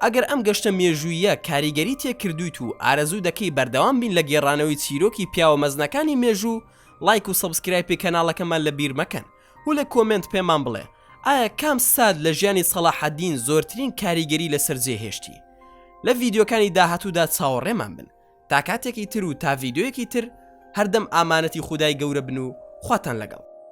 ئەگەر ئەم گەشتە مێژووییە کاریگەری تێکردوویت و ئارەزوو دەکەی بەردەوام بین لە گێڕانەوەی چیرۆکی پیاوە مەزنەکانی مێژوو، ڵایک و subscribe ی کەناڵەکەمان لە بیر مەکەن و لە comment پێمان بڵێ ئایا کام سات لە ژیانی سەڵاحەدین زۆرترین کاریگەری لەسەر جێهێشتی؟ لە ڤیدیۆکانی داهاتوودا چاوەڕێمان بن تا کاتێکی تر و تا ڤیدیۆیەکی تر هەردەم ئامانەتی خودای گەورە بن و خواتان لەگەڵ.